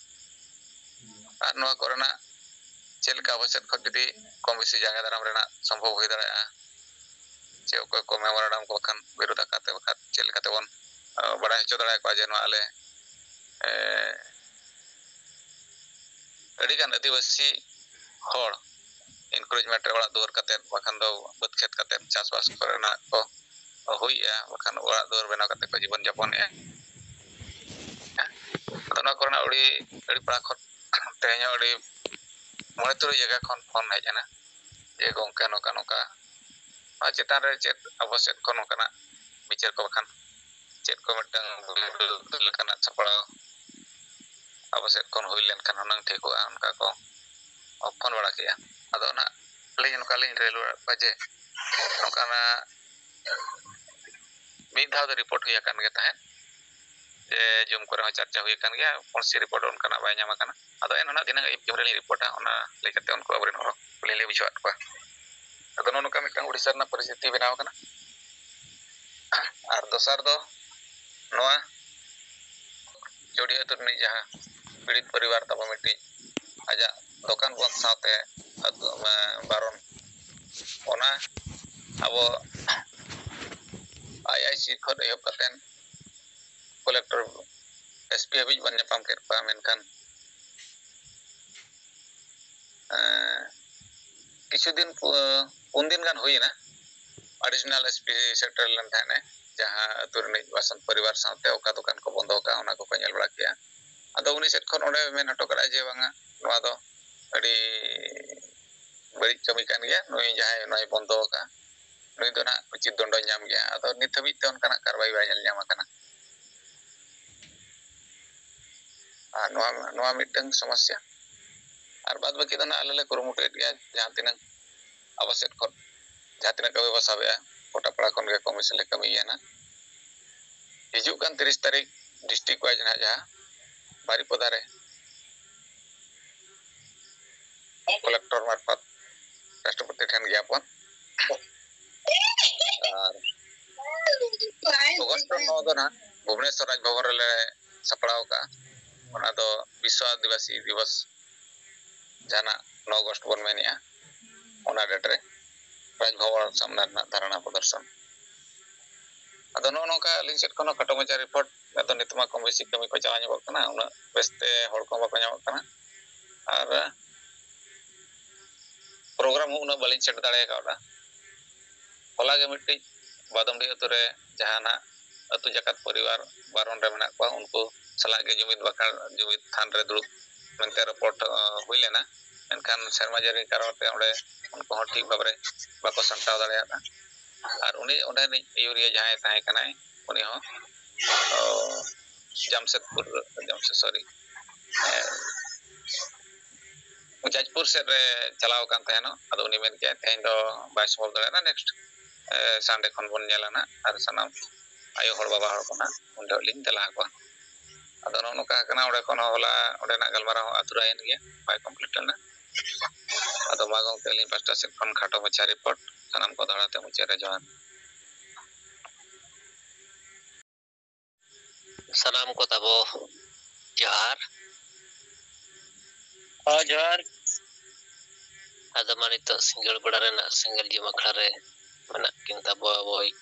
ᱟᱨ ᱱᱚᱣᱟ ᱠᱚᱨᱮᱱᱟᱜ ᱪᱮᱫ ᱞᱮᱠᱟ ᱟᱵᱚ ᱥᱮᱫ ᱠᱷᱚᱱ ᱡᱩᱫᱤ ᱠᱚᱢ ᱵᱮᱥᱤ ᱡᱟᱸᱜᱮ ᱫᱟᱨᱟᱢ ᱨᱮᱱᱟᱜ ᱥᱚᱢᱵᱷᱚᱵ ᱦᱩᱭ ᱫᱟᱲᱮᱭᱟᱜᱼᱟ, ᱪᱮ ᱚᱠᱚᱭ ᱠᱚ memorandum ᱠᱚ ᱵᱟᱠᱷᱟᱱ ᱵᱤᱨᱳᱫ ᱟᱠᱟᱫ ᱛᱮ ᱵᱟᱠᱷᱟᱱ ᱪᱮᱫ ᱞᱮᱠᱟᱛᱮ ᱵᱚᱱ, ᱟ, ᱵᱟᱲᱟᱭ ᱦᱚᱪᱚ ᱫᱟᱲᱮᱭᱟᱠᱚᱣᱟ ᱡᱮ ᱱᱚᱣᱟ ᱟᱞᱮ, ᱮ, ᱟᱹᱰᱤᱜᱟᱱ ᱟᱹᱫᱤᱵᱟᱹᱥᱤ ᱦᱚᱲ encouragement ᱨᱮ ᱚᱲᱟᱜ ᱫᱩᱣᱟᱹᱨ ᱠᱟᱛᱮᱫ, ᱵᱟᱠᱷᱟᱱ ᱫᱚ ᱵᱟᱹᱫᱽ ᱠᱷᱮᱛ ᱠᱟᱛᱮᱫ ᱪᱟᱥᱵᱟᱥ ᱠᱚᱨᱮᱱᱟᱜ ᱠᱚ ᱦᱩᱭᱮᱜᱼᱟ, ᱵᱟᱠᱷᱟᱱ ᱚᱲᱟᱜ ᱫᱩᱣᱟᱹᱨ ᱵᱮᱱᱟᱣ ᱠᱟᱛᱮᱫ ᱠᱚ ᱡᱤᱵᱚᱱ ᱡᱟᱯᱚᱱᱮᱜᱼᱟ᱾ ᱟᱫᱚ ᱱᱚᱣᱟ ᱠᱚᱨᱮᱱᱟᱜ ᱟᱹᱰᱤ, ᱟᱹᱰᱤ ᱯᱟᱲᱟ ᱠᱷᱚᱱ ᱛᱮᱦᱮᱧ ᱦᱚᱸ ᱟᱹᱰᱤ ᱢᱚᱬᱮ ᱛᱩᱨᱩᱭ ᱡᱟᱭᱜᱟ ᱠᱷᱚᱱ ᱯᱷᱳᱱ ᱦᱮᱡ ᱮᱱᱟ ᱡᱮ, "ᱜᱚᱢᱠᱮ, ᱱᱚᱝᱠᱟ ᱱᱚᱝᱠᱟ ᱱᱚᱣᱟ ᱪᱮᱛᱟᱱ ᱨᱮ ᱪᱮᱫ ᱟᱵᱚ ᱥᱮᱫ ᱠᱷᱚᱱ ᱱᱚᱝᱠᱟᱱᱟᱜ ᱵᱤᱪᱟᱹᱨ ᱠᱚ ᱵᱟᱠᱷᱟᱱ ᱪᱮᱫ ᱠᱚ ᱢᱤᱫᱴᱟᱝ ᱞᱮᱠᱟᱱᱟᱜ ᱥᱟᱯᱲᱟᱣ ᱟᱵᱚ ᱥᱮᱫ ᱠᱷᱚᱱ ᱦᱩᱭ ᱞᱮᱱᱠᱷᱟᱱ ᱦᱩᱱᱟᱹᱝ ᱴᱷᱤᱠᱚᱜᱼᱟ?" ᱚᱱᱠᱟ ᱠᱚ ᱯᱷᱳᱱ ᱵᱟᱲᱟ ᱠᱮᱜᱼᱟ᱾ ᱟᱫᱚ ᱚᱱᱟ ᱟᱹᱞᱤᱧ ᱱᱚᱝᱠᱟ ᱞᱤᱧ ᱞᱟᱹᱭ ᱨᱩᱣᱟᱹᱲᱟᱫ ᱠᱚᱣᱟ ᱡᱮ, ᱱᱚᱝᱠᱟᱱᱟᱜ ᱢᱤᱫ ᱫᱷᱟᱣ ᱫᱚ ᱨᱤᱯᱳᱨᱴ ᱦᱩᱭ ᱟᱠᱟᱱ ᱜᱮ ᱛᱟᱦᱮᱸᱫ, ᱡᱮ ᱡᱩᱢ ᱠᱚᱨᱮ ᱦᱚᱸ ᱪᱟᱨᱪᱟ ᱦᱩᱭ ᱟᱠᱟᱱ ᱜᱮᱭᱟ, ᱯᱩᱱᱥᱤ ᱨᱤᱯᱳᱨᱴ ᱚᱱᱠᱟᱱᱟᱜ ᱵᱟᱭ ᱧᱟᱢ ᱟᱠᱟᱱᱟ᱾ ᱟᱫᱚ ᱮᱱ ᱦᱚᱸ ᱫᱷᱤᱱᱟᱹᱝ ᱟᱹᱭᱩᱵ ᱡᱩᱢ ᱨᱮᱞᱤᱧ ᱨᱤᱯᱳᱨᱴᱟ, ᱚᱱᱟ ᱞᱟᱹᱭ ᱠᱟᱛᱮ ᱩᱱᱠᱩ ᱟᱵᱚᱨᱮᱱ ᱦᱚᱲ ᱠᱚᱞᱤᱧ ᱞᱟᱹᱭ ᱵᱩᱡᱷᱟᱹᱣᱟᱫ ᱠᱚᱣᱟ᱾ ᱟᱫᱚ ᱱᱚᱜᱼᱚ ᱱᱚᱝᱠᱟ ᱢᱤᱫᱴᱟᱝ ᱳᱰᱤᱥᱟ ᱨᱮᱱᱟᱜ ᱯᱚᱨᱤᱥᱛᱷᱤᱛᱤ ᱵᱮᱱᱟᱣ ᱟᱠᱟᱱᱟ᱾ ᱟᱨ ᱫᱚᱥᱟᱨ ᱫᱚ ᱱᱚᱣᱟ ᱡᱳᱰᱤ ᱟᱹᱛᱩ ᱨᱤᱱᱤᱡ ᱡᱟᱦᱟᱸ ᱯᱤᱲᱤᱛ ᱯᱚᱨᱤᱵᱟᱨ ᱛᱟᱵᱚ ᱢᱤᱫᱴᱤᱡ ᱟᱡᱟᱜ ᱫᱚᱠᱟᱱ ᱵᱚᱱᱫ ᱥᱟᱶᱛᱮ ᱟᱹᱛᱩ, ᱮ, ᱵᱟᱨᱚᱱ, ᱚᱱᱟ ᱟᱵᱚ ᱟᱭ ᱟᱭ ᱥᱤ ᱠᱷᱚᱱ ᱮᱦᱚᱵ ᱠᱟᱛᱮ ᱠᱚᱞᱮᱠᱴᱚᱨ, ᱮᱥ ᱯᱤ ᱦᱟᱹᱵᱤᱡ ᱵᱚᱱ ᱧᱟᱯᱟᱢ ᱠᱮᱫ ᱠᱚᱣᱟ, ᱢᱮᱱᱠᱷᱟᱱ, ᱮ, ᱠᱤᱪᱷᱩ ᱫᱤᱱ, ᱯᱩ-, ᱯᱩᱱ ᱫᱤᱱ ᱜᱟᱱ ᱦᱩᱭᱮᱱᱟ, additional S P ᱥᱮᱴᱮᱨ ᱞᱮᱱ ᱛᱟᱦᱮᱸᱱᱮ, ᱡᱟᱦᱟᱸ ᱟᱹᱛᱩ ᱨᱤᱱᱤᱡ ᱵᱟᱥᱚᱱᱛ ᱯᱚᱨᱤᱵᱟᱨ ᱥᱟᱶᱛᱮ ᱚᱠᱟ ᱫᱚᱠᱟᱱ ᱠᱚ ᱵᱚᱱᱫᱚ ᱟᱠᱟᱫᱼᱟ, ᱚᱱᱟ ᱠᱚᱠᱚ ᱧᱮᱞ ᱵᱟᱲᱟ ᱠᱮᱜᱼᱟ᱾ ᱟᱫᱚ ᱩᱱᱤ ᱥᱮᱫ ᱠᱷᱚᱱ ᱚᱸᱰᱮ ᱢᱮᱱ ᱦᱚᱴᱚ ᱠᱟᱫᱟᱭ ᱡᱮ, "ᱵᱟᱝᱟ, ᱱᱚᱣᱟ ᱫᱚ ᱟᱹᱰᱤ ᱵᱟᱹᱲᱤᱡ ᱠᱟᱹᱢᱤ ᱠᱟᱱ ᱜᱮᱭᱟ, ᱱᱩᱭ ᱡᱟᱦᱟᱸᱭ ᱱᱚᱣᱟᱭ ᱵᱚᱱᱫᱚ ᱟᱠᱟᱫᱼᱟ, ᱱᱩᱭ ᱫᱚ ᱱᱟᱦᱟᱜ ᱩᱪᱤᱛ ᱫᱚᱱᱰᱚᱭ ᱧᱟᱢ ᱜᱮᱭᱟ᱾" ᱟᱫᱚ ᱱᱤᱛ ᱦᱟᱹᱵᱤᱡ ᱛᱮ ᱚᱱᱠᱟᱱᱟᱜ ᱠᱟᱨᱣᱟᱭ ᱵᱟᱭ ᱧᱮᱞ ᱧᱟᱢ ᱟᱠᱟᱱᱟ᱾ ᱟᱨ ᱱᱚᱣᱟ, ᱱᱚᱣᱟ ᱢᱤᱫᱴᱟᱝ ᱥᱚᱢᱚᱥᱥᱟ᱾ ᱟᱨ ᱵᱟᱫ ᱵᱟᱹᱠᱤ ᱫᱚ ᱱᱟᱦᱟᱜ ᱟᱞᱮ ᱞᱮ ᱠᱩᱨᱩᱢᱩᱴᱩᱭᱮᱫ ᱜᱮᱭᱟ, ᱡᱟᱦᱟᱸ ᱛᱤᱱᱟᱹᱜ ᱟᱵᱚ ᱥᱮᱫ ᱠᱷᱚᱱ ᱡᱟᱦᱟᱸ ᱛᱤᱱᱟᱹᱜ ᱠᱟᱹᱢᱤ ᱵᱚ ᱥᱟᱵᱮᱜᱼᱟ, ᱜᱚᱴᱟ ᱯᱟᱲᱟ ᱠᱷᱚᱱ ᱜᱮ ᱠᱚᱢ ᱵᱮᱥᱤ ᱞᱮ ᱠᱟᱹᱢᱤ ᱜᱮᱭᱟ ᱱᱟᱦᱟᱜ᱾ ᱦᱤᱡᱩᱜ ᱠᱟᱱ ᱛᱤᱨᱤᱥ ᱛᱟᱹᱨᱤᱠᱷ district wise ᱱᱟᱦᱟᱜ ᱡᱟᱦᱟᱸ ᱵᱟᱨᱤᱯᱚᱫᱟ ᱨᱮ ᱠᱚᱞᱮᱠᱴᱚᱨ ᱢᱟᱨᱯᱷᱚᱛ ᱨᱟᱥᱴᱨᱚᱯᱚᱛᱤ ᱴᱷᱮᱱ ᱜᱮᱭᱟᱯᱚᱱ ᱟᱨ ᱚᱜᱚᱥᱴ ᱱᱚ ᱫᱚ ᱱᱟᱦᱟᱜ ᱵᱷᱩᱵᱽᱱᱮᱥᱚᱨ ᱨᱟᱡᱽ ᱵᱷᱚᱵᱚᱱ ᱨᱮᱞᱮ ᱥᱟᱯᱲᱟᱣ ᱠᱟᱜᱼᱟ᱾ ᱚᱱᱟ ᱫᱚ ᱵᱤᱥᱥᱚ ᱟᱹᱫᱤᱵᱟᱹᱥᱤ ᱫᱤᱵᱚᱥ ᱡᱟᱦᱟᱱᱟᱜ ᱱᱚ ᱚᱜᱚᱥᱴ ᱵᱚᱱ ᱢᱮᱱᱮᱜᱼᱟ, ᱚᱱᱟ ᱰᱮᱴ ᱨᱮ ᱨᱟᱡᱽ ᱵᱷᱚᱵᱚᱱ ᱥᱟᱢᱱᱟ ᱨᱮᱱᱟᱜ ᱫᱷᱟᱨᱟᱱᱟ ᱯᱨᱚᱫᱚᱨᱥᱚᱱ᱾ ᱟᱫᱚ ᱱᱚᱜᱼᱚ ᱱᱚᱝᱠᱟ ᱟᱹᱞᱤᱧ ᱥᱮᱫ ᱠᱷᱚᱱ ᱦᱚᱸ ᱠᱷᱟᱴᱚ ᱢᱟᱪᱷᱟ ᱨᱤᱯᱳᱨᱴ᱾ ᱟᱫᱚ ᱱᱤᱛ ᱢᱟ ᱠᱚᱢ ᱵᱮᱥᱤ ᱠᱟᱹᱢᱤ ᱠᱚ ᱪᱟᱞᱟᱣ ᱧᱚᱜᱚᱜ ᱠᱟᱱᱟ, ᱩᱱᱟᱹᱜ ᱵᱮᱥᱛᱮ ᱦᱚᱲ ᱠᱚᱦᱚᱸ ᱵᱟᱠᱚ ᱧᱟᱢᱚᱜ ᱠᱟᱱᱟ, ᱟᱨ ᱯᱨᱳᱜᱨᱟᱢ ᱦᱚᱸ ᱩᱱᱟᱹᱜ ᱵᱟᱹᱞᱤᱧ ᱥᱮᱴ ᱫᱟᱲᱮ ᱠᱟᱣᱫᱟ᱾ ᱦᱚᱞᱟ ᱜᱮ ᱢᱤᱫᱴᱤᱡ ᱵᱟᱫᱚᱢᱰᱤ ᱟᱹᱛᱩ ᱨᱮ ᱡᱟᱦᱟᱸ ᱱᱟᱜ ᱟᱹᱛᱩ ᱡᱟᱠᱟᱛ ᱯᱚᱨᱤᱵᱟᱨ ᱵᱟᱨᱚᱱ ᱨᱮ ᱢᱮᱱᱟᱜ ᱠᱚᱣᱟ, ᱩᱱᱠᱩ ᱥᱟᱞᱟᱜ ᱜᱮ ᱡᱩᱢᱤᱫ ᱵᱟᱠᱷᱟᱱ ᱡᱩᱢᱤᱫ ᱛᱷᱟᱱ ᱨᱮ ᱫᱩᱲᱩᱵ ᱢᱮᱱᱛᱮ ᱨᱚᱯᱚᱲ, ᱟᱸ, ᱦᱩᱭ ᱞᱮᱱᱟ᱾ ᱢᱮᱱᱠᱷᱟᱱ ᱥᱮᱨᱢᱟ ᱡᱟᱹᱲᱤ ᱠᱟᱨᱚᱱ ᱛᱮ ᱚᱸᱰᱮ ᱩᱱᱠᱩ ᱦᱚᱸ ᱴᱷᱤᱠ ᱵᱷᱟᱵᱽ ᱨᱮ ᱵᱟᱠᱚ ᱥᱟᱢᱴᱟᱣ ᱫᱟᱲᱮᱭᱟᱫᱟ᱾ ᱟᱨ ᱩᱱᱤ ᱚᱸᱰᱮᱱᱤᱡ ᱟᱹᱭᱩᱨᱤᱭᱟᱹ ᱡᱟᱦᱟᱸᱭ ᱛᱟᱦᱮᱸ ᱠᱟᱱᱟᱭ, ᱩᱱᱤ ᱦᱚᱸ, ᱚ, ᱡᱟᱢᱥᱮᱫᱽᱯᱩᱨ, ᱡᱟᱢᱥᱮᱫᱽ, ᱥᱚᱨᱤ, ᱮ, ᱡᱟᱡᱽᱯᱩᱨ ᱥᱮᱫ ᱨᱮ ᱪᱟᱞᱟᱣ ᱟᱠᱟᱱ ᱛᱟᱦᱮᱱᱚᱜ᱾ ᱟᱫᱚ ᱩᱱᱤ ᱢᱮᱱ ᱠᱮᱜᱼᱟᱭ, "ᱛᱮᱦᱮᱧ ᱫᱚ ᱵᱟᱭ ᱥᱚᱢᱵᱷᱚᱵ ᱫᱟᱲᱮᱭᱟᱜᱼᱟ, ᱱᱮᱠᱥᱴ, ᱮ, ᱥᱟᱱᱰᱮ ᱠᱷᱚᱱ ᱵᱚᱱ ᱧᱮᱞᱟ ᱱᱟᱜ, ᱟᱨ ᱥᱟᱱᱟᱢ ᱟᱭᱳ ᱦᱚᱲ, ᱵᱟᱵᱟ ᱦᱚᱲ ᱠᱚ ᱱᱟᱜ ᱩᱱ ᱡᱚᱦᱚᱜ ᱞᱤᱧ ᱫᱮᱞᱟ ᱟᱠᱚᱣᱟ᱾" ᱟᱫᱚ ᱱᱚᱜᱼᱚ ᱱᱚᱝᱠᱟ ᱠᱟᱱᱟ, ᱚᱸᱰᱮ ᱠᱷᱚᱱ ᱦᱚᱸ ᱦᱚᱞᱟ ᱚᱸᱰᱮᱱᱟᱜ ᱜᱟᱞᱢᱟᱨᱟᱣ ᱦᱚᱸ ᱟᱹᱛᱷᱩᱨᱟᱭᱮᱱ ᱜᱮᱭᱟ, ᱵᱟᱭ ᱠᱚᱢᱯᱞᱤᱴ ᱞᱮᱱᱟ᱾ ᱟᱫᱚ ᱢᱟ ᱜᱚᱢᱠᱮ, ᱟᱹᱞᱤᱧ ᱯᱟᱥᱴᱟ ᱥᱮᱫ ᱠᱷᱚᱱ ᱠᱷᱟᱴᱚ ᱢᱟᱪᱷᱟ ᱨᱤᱯᱳᱨᱴ, ᱥᱟᱱᱟᱢ ᱠᱚ ᱫᱟᱬᱟ ᱛᱮ ᱢᱩᱪᱟᱹᱫ ᱨᱮ ᱡᱚᱦᱟᱨ᱾ ᱥᱟᱱᱟᱢ ᱠᱚ ᱛᱟᱵᱚ ᱡᱚᱦᱟᱨ᱾ ᱦᱚᱸ, ᱡᱚᱦᱟᱨ᱾ ᱟᱫᱚ ᱢᱟ ᱱᱤᱛᱚᱜ ᱥᱤᱸᱜᱟᱹᱲ ᱵᱮᱲᱟ ᱨᱮᱱᱟᱜ ᱥᱮᱸᱜᱮᱞ ᱡᱩᱢ ᱟᱠᱷᱲᱟ ᱨᱮ ᱢᱮᱱᱟᱜ ᱠᱤᱱ ᱛᱟᱵᱚ ᱟᱵᱚᱭᱤᱡ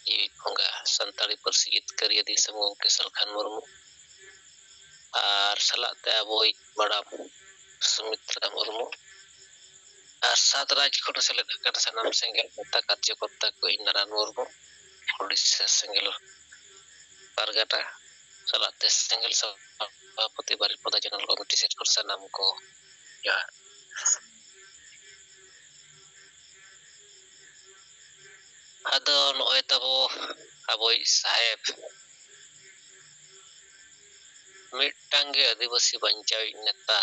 ᱡᱤᱣᱤᱫ ᱵᱚᱸᱜᱟ, ᱥᱟᱱᱛᱟᱲᱤ ᱯᱟᱹᱨᱥᱤ ᱡᱤᱛᱠᱟᱹᱨᱤᱭᱟᱹ ᱫᱤᱥᱚᱢ ᱜᱚᱢᱠᱮ ᱥᱟᱞᱠᱷᱟᱱ ᱢᱩᱨᱢᱩ, ᱟᱨ ᱥᱟᱞᱟᱜ ᱛᱮ ᱟᱵᱚᱭᱤᱡ ᱢᱟᱰᱟᱢ ᱥᱩᱢᱤᱛᱨᱟ ᱢᱩᱨᱢᱩ, ᱟᱨ ᱥᱟᱛ ᱨᱟᱡᱽ ᱠᱷᱚᱱ ᱥᱮᱞᱮᱫ ᱟᱠᱟᱱ ᱥᱟᱱᱟᱢ ᱥᱮᱸᱜᱮᱞ ᱱᱮᱛᱟ ᱠᱟᱨᱡᱚᱠᱚᱨᱛᱟ ᱠᱚ, ᱤᱧ ᱱᱟᱨᱟᱭᱚᱱ ᱢᱩᱨᱢᱩ, ᱳᱰᱤᱥᱟ ᱥᱮᱸᱜᱮᱞ ᱯᱟᱨᱜᱟᱱᱟ, ᱥᱟᱞᱟᱜ ᱛᱮ ᱥᱮᱸᱜᱮᱞ ᱥᱚᱵᱷᱟᱯᱚᱛᱤ ᱵᱟᱨᱤᱯᱚᱫᱟ ᱡᱮᱱᱟᱨᱮᱞ ᱠᱚᱢᱤᱴᱤ ᱥᱮᱫ ᱠᱷᱚᱱ ᱥᱟᱱᱟᱢ ᱠᱚ ᱡᱚᱦᱟᱨ᱾ ᱟᱫᱚ ᱱᱚᱜᱼᱚᱭ ᱛᱟᱵᱚ ᱟᱵᱚᱭᱤᱡ ᱥᱟᱦᱮᱵᱽ, ᱢᱤᱫᱴᱟᱝ ᱜᱮ ᱟᱹᱫᱤᱵᱟᱹᱥᱤ ᱵᱟᱧᱪᱟᱣᱤᱡ ᱱᱮᱛᱟ᱾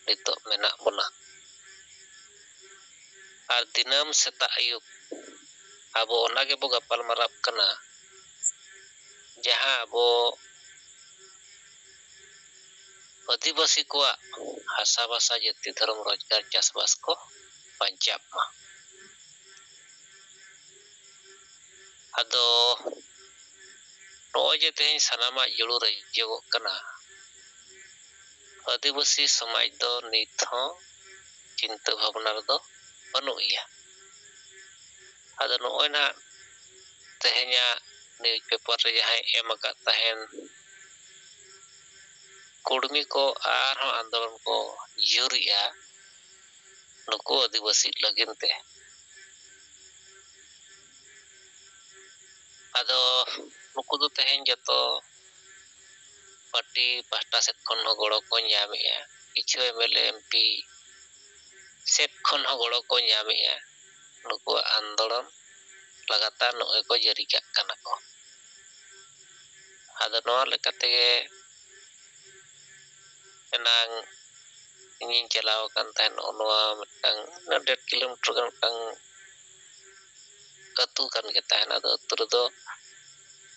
ᱱᱤᱛᱚᱜ ᱢᱮᱱᱟᱜ ᱵᱚᱱᱟ᱾ ᱟᱨ ᱫᱤᱱᱟᱹᱢ ᱥᱮᱛᱟᱜ ᱟᱹᱭᱩᱵ ᱟᱵᱚ ᱚᱱᱟ ᱜᱮᱵᱚ ᱜᱟᱯᱟᱞ ᱢᱟᱨᱟᱣ ᱠᱟᱱᱟ, ᱡᱟᱦᱟᱸ ᱟᱵᱚ ᱟᱹᱫᱤᱵᱟᱹᱥᱤ ᱠᱚᱣᱟᱜ ᱦᱟᱥᱟ ᱵᱷᱟᱥᱟ, ᱡᱟᱹᱛᱤ, ᱫᱷᱚᱨᱚᱢ, ᱨᱳᱡᱽᱜᱟᱨ, ᱪᱟᱥᱵᱟᱥ ᱠᱚ ᱵᱟᱧᱪᱟᱜ ᱢᱟ᱾ ᱟᱫᱚ ᱱᱚᱜᱼᱚᱭ ᱡᱮ ᱛᱮᱦᱮᱧ ᱥᱟᱱᱟᱢᱟᱜ ᱡᱩᱲᱩ ᱨᱟᱡᱽᱡᱚᱜᱚᱜ ᱠᱟᱱᱟ, ᱟᱹᱫᱤᱵᱟᱹᱥᱤ ᱥᱚᱢᱟᱡᱽ ᱫᱚ ᱱᱤᱛ ᱦᱚᱸ ᱪᱤᱱᱛᱟᱹ ᱵᱷᱟᱵᱽᱱᱟ ᱨᱮᱫᱚ ᱵᱟᱹᱱᱩᱜ ᱜᱮᱭᱟ᱾ ᱟᱫᱚ ᱱᱚᱜᱼᱚᱭ ᱱᱟᱦᱟᱜ ᱛᱮᱦᱮᱧᱟᱜ ᱱᱤᱭᱩᱡᱽ ᱯᱮᱯᱟᱨ ᱨᱮ ᱡᱟᱦᱟᱸᱭ ᱮᱢ ᱟᱠᱟᱫ ᱛᱟᱦᱮᱱ, ᱠᱩᱲᱢᱤ ᱠᱚ ᱟᱨᱦᱚᱸ ᱟᱱᱫᱳᱞᱚᱱ ᱠᱚ ᱡᱳᱨᱮᱜᱼᱟ ᱱᱩᱠᱩ ᱟᱹᱫᱤᱵᱟᱹᱥᱤ ᱞᱟᱹᱜᱤᱫ ᱛᱮ᱾ ᱟᱫᱚ ᱱᱩᱠᱩ ᱫᱚ ᱛᱮᱦᱮᱧ ᱡᱚᱛᱚ ᱯᱟᱨᱴᱤ ᱯᱟᱦᱴᱟ ᱥᱮᱫ ᱠᱷᱚᱱ ᱦᱚᱸ ᱜᱚᱲᱚ ᱠᱚ ᱧᱟᱢᱮᱜᱼᱟ, ᱠᱤᱪᱷᱩ M L A, M P ᱥᱮᱫ ᱠᱷᱚᱱ ᱦᱚᱸ ᱜᱚᱲᱚ ᱠᱚ ᱧᱟᱢᱮᱜᱼᱟ᱾ ᱱᱩᱠᱩᱣᱟᱜ ᱟᱱᱫᱳᱞᱚᱱ ᱞᱟᱜᱟᱛᱟᱨ ᱱᱚᱜᱼᱚᱭ ᱠᱚ ᱡᱟᱹᱨᱤ ᱠᱟᱜ ᱠᱟᱱᱟ ᱠᱚ᱾ ᱟᱫᱚ ᱱᱚᱣᱟ ᱞᱮᱠᱟ ᱛᱮᱜᱮ ᱮᱱᱟᱝ ᱤᱧᱤᱧ ᱪᱟᱞᱟᱣ ᱟᱠᱟᱱ ᱛᱟᱦᱮᱸᱫ ᱱᱚᱜᱼᱚ ᱱᱚᱣᱟ ᱢᱤᱫᱴᱟᱝ ᱰᱮᱲ ᱠᱤᱞᱳᱢᱤᱴᱟᱨ ᱜᱟᱱ ᱢᱤᱫᱴᱟᱝ ᱟᱹᱛᱩ ᱠᱟᱱ ᱜᱮ ᱛᱟᱦᱮᱸᱫ᱾ ᱟᱫᱚ ᱟᱹᱛᱩ ᱨᱮᱫᱚ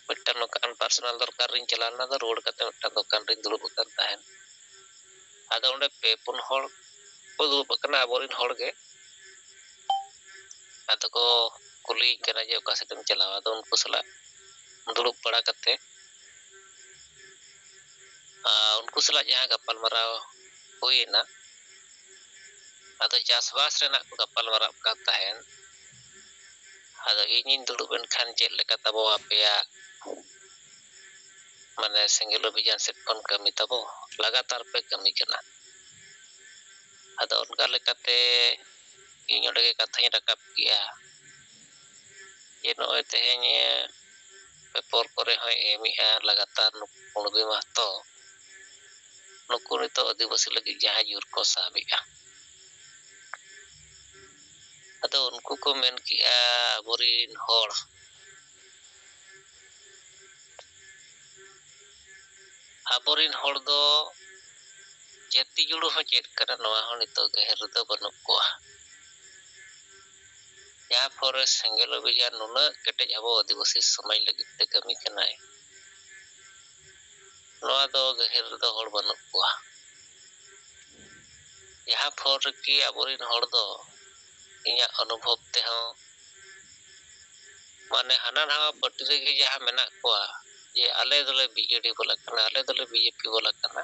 ᱢᱤᱫᱴᱟᱝ ᱱᱚᱝᱠᱟᱱ ᱯᱟᱨᱥᱚᱱᱟᱞ ᱫᱚᱨᱠᱟᱨ ᱨᱤᱧ ᱪᱟᱞᱟᱣ ᱞᱮᱱᱟ, ᱟᱫᱚ ᱨᱩᱣᱟᱹᱲ ᱠᱟᱛᱮ ᱢᱤᱫᱴᱟᱝ ᱫᱚᱠᱟᱱ ᱨᱤᱧ ᱫᱩᱲᱩᱵ ᱟᱠᱟᱱ ᱛᱟᱦᱮᱸᱫ᱾ ᱟᱫᱚ ᱚᱸᱰᱮ ᱯᱮ ᱯᱩᱱ ᱦᱚᱲ ᱠᱚ ᱫᱩᱲᱩᱵ ᱟᱠᱟᱱᱟ, ᱟᱵᱚᱨᱮᱱ ᱦᱚᱲ ᱜᱮ᱾ ᱟᱫᱚ ᱠᱚ ᱠᱩᱞᱤᱭᱤᱧ ᱠᱟᱱᱟ ᱡᱮ ᱚᱠᱟ ᱥᱮᱫ ᱮᱢ ᱪᱟᱞᱟᱣᱟ᱾ ᱟᱫᱚ ᱩᱱᱠᱩ ᱥᱟᱞᱟᱜ ᱫᱩᱲᱩᱵ ᱵᱟᱲᱟ ᱠᱟᱛᱮ, ᱟᱨ ᱩᱱᱠᱩ ᱥᱟᱞᱟᱜ ᱡᱟᱦᱟᱸ ᱜᱟᱯᱟᱞᱢᱟᱨᱟᱣ ᱦᱩᱭᱮᱱᱟ, ᱟᱫᱚ ᱪᱟᱥᱵᱟᱥ ᱨᱮᱱᱟᱜ ᱠᱚ ᱜᱟᱯᱟᱞᱢᱟᱨᱟᱣ ᱠᱟᱱ ᱛᱟᱦᱮᱸᱱ᱾ ᱟᱫᱚ ᱤᱧᱤᱧ ᱫᱩᱲᱩᱵ ᱮᱱ ᱠᱷᱟᱱ ᱪᱮᱫ ᱞᱮᱠᱟ ᱛᱟᱵᱚ ᱟᱯᱮᱭᱟᱜ ᱢᱟᱱᱮ ᱥᱮᱸᱜᱮᱞ ᱚᱵᱷᱤᱡᱟᱱ ᱥᱮᱫ ᱠᱷᱚᱱ ᱠᱟᱹᱢᱤ ᱛᱟᱵᱚ ᱞᱟᱜᱟᱛᱟᱨ ᱯᱮ ᱠᱟᱹᱢᱤ ᱠᱟᱱᱟ? ᱟᱫᱚ ᱚᱱᱠᱟ ᱞᱮᱠᱟᱛᱮ ᱤᱧ ᱚᱸᱰᱮ ᱜᱮ ᱠᱟᱛᱷᱟᱧ ᱨᱟᱠᱟᱵ ᱠᱮᱜᱼᱟ ᱡᱮ ᱱᱚᱜᱼᱚᱭ ᱛᱮᱦᱮᱧ ᱯᱮᱯᱚᱨ ᱠᱚᱨᱮ ᱦᱚᱸᱭ ᱮᱢᱮᱜᱼᱟ ᱞᱟᱜᱟᱛᱟᱨ ᱱᱩᱠᱩ ᱠᱩᱬᱵᱤ ᱢᱟᱦᱛᱚ, ᱱᱩᱠᱩ ᱱᱤᱛᱚᱜ ᱟᱹᱫᱤᱵᱟᱹᱥᱤ ᱞᱟᱹᱜᱤᱫ ᱡᱟᱦᱟᱸ ᱡᱳᱨ ᱠᱚ ᱥᱟᱵᱮᱜᱼᱟ᱾ ᱟᱫᱚ ᱩᱱᱠᱩ ᱠᱚ ᱢᱮᱱ ᱠᱮᱜᱼᱟ, ᱟᱵᱚᱨᱤᱱ ᱦᱚᱲ, ᱟᱵᱚᱨᱤᱱ ᱦᱚᱲ ᱫᱚ ᱡᱟᱹᱛᱤ ᱡᱩᱲᱩ ᱦᱚᱸ ᱪᱮᱫ ᱠᱟᱱᱟ, ᱱᱚᱣᱟ ᱦᱚᱸ ᱱᱤᱛᱚᱜ ᱜᱟᱹᱦᱤᱨ ᱨᱮᱫᱚ ᱵᱟᱹᱱᱩᱜ ᱠᱚᱣᱟ᱾ ᱡᱟᱦᱟᱸ ᱯᱚᱨᱮ ᱥᱮᱸᱜᱮᱞ ᱚᱵᱷᱤᱡᱟᱱ ᱱᱩᱱᱟᱹᱜ ᱠᱮᱴᱮᱡ ᱟᱵᱚ ᱟᱹᱫᱤᱵᱟᱹᱥᱤ ᱥᱚᱢᱟᱡᱽ ᱞᱟᱹᱜᱤᱫ ᱛᱮ ᱠᱟᱹᱢᱤ ᱠᱟᱱᱟᱭ, ᱱᱚᱣᱟ ᱫᱚ ᱜᱟᱹᱦᱤᱨ ᱨᱮᱫᱚ ᱦᱚᱲ ᱵᱟᱹᱱᱩᱜ ᱠᱚᱣᱟ᱾ ᱡᱟᱦᱟᱸ ᱯᱷᱚᱨ ᱨᱮᱠᱤ ᱟᱵᱚᱨᱮᱱ ᱦᱚᱲ ᱫᱚ ᱤᱧᱟᱹᱜ ᱚᱱᱩᱵᱷᱚᱵ ᱛᱮᱦᱚᱸ ᱢᱟᱱᱮ ᱦᱟᱱᱟ ᱱᱟᱣᱟ ᱯᱟᱨᱴᱤ ᱨᱮᱜᱮ ᱡᱟᱦᱟᱸ ᱢᱮᱱᱟᱜ ᱠᱚᱣᱟ, ᱡᱮ ᱟᱞᱮ ᱫᱚᱞᱮ ᱵᱤᱡᱮᱰᱤ ᱵᱟᱞᱟ ᱠᱟᱱᱟ, ᱟᱞᱮ ᱫᱚᱞᱮ ᱵᱤᱡᱮᱯᱤ ᱵᱟᱞᱟ ᱠᱟᱱᱟ,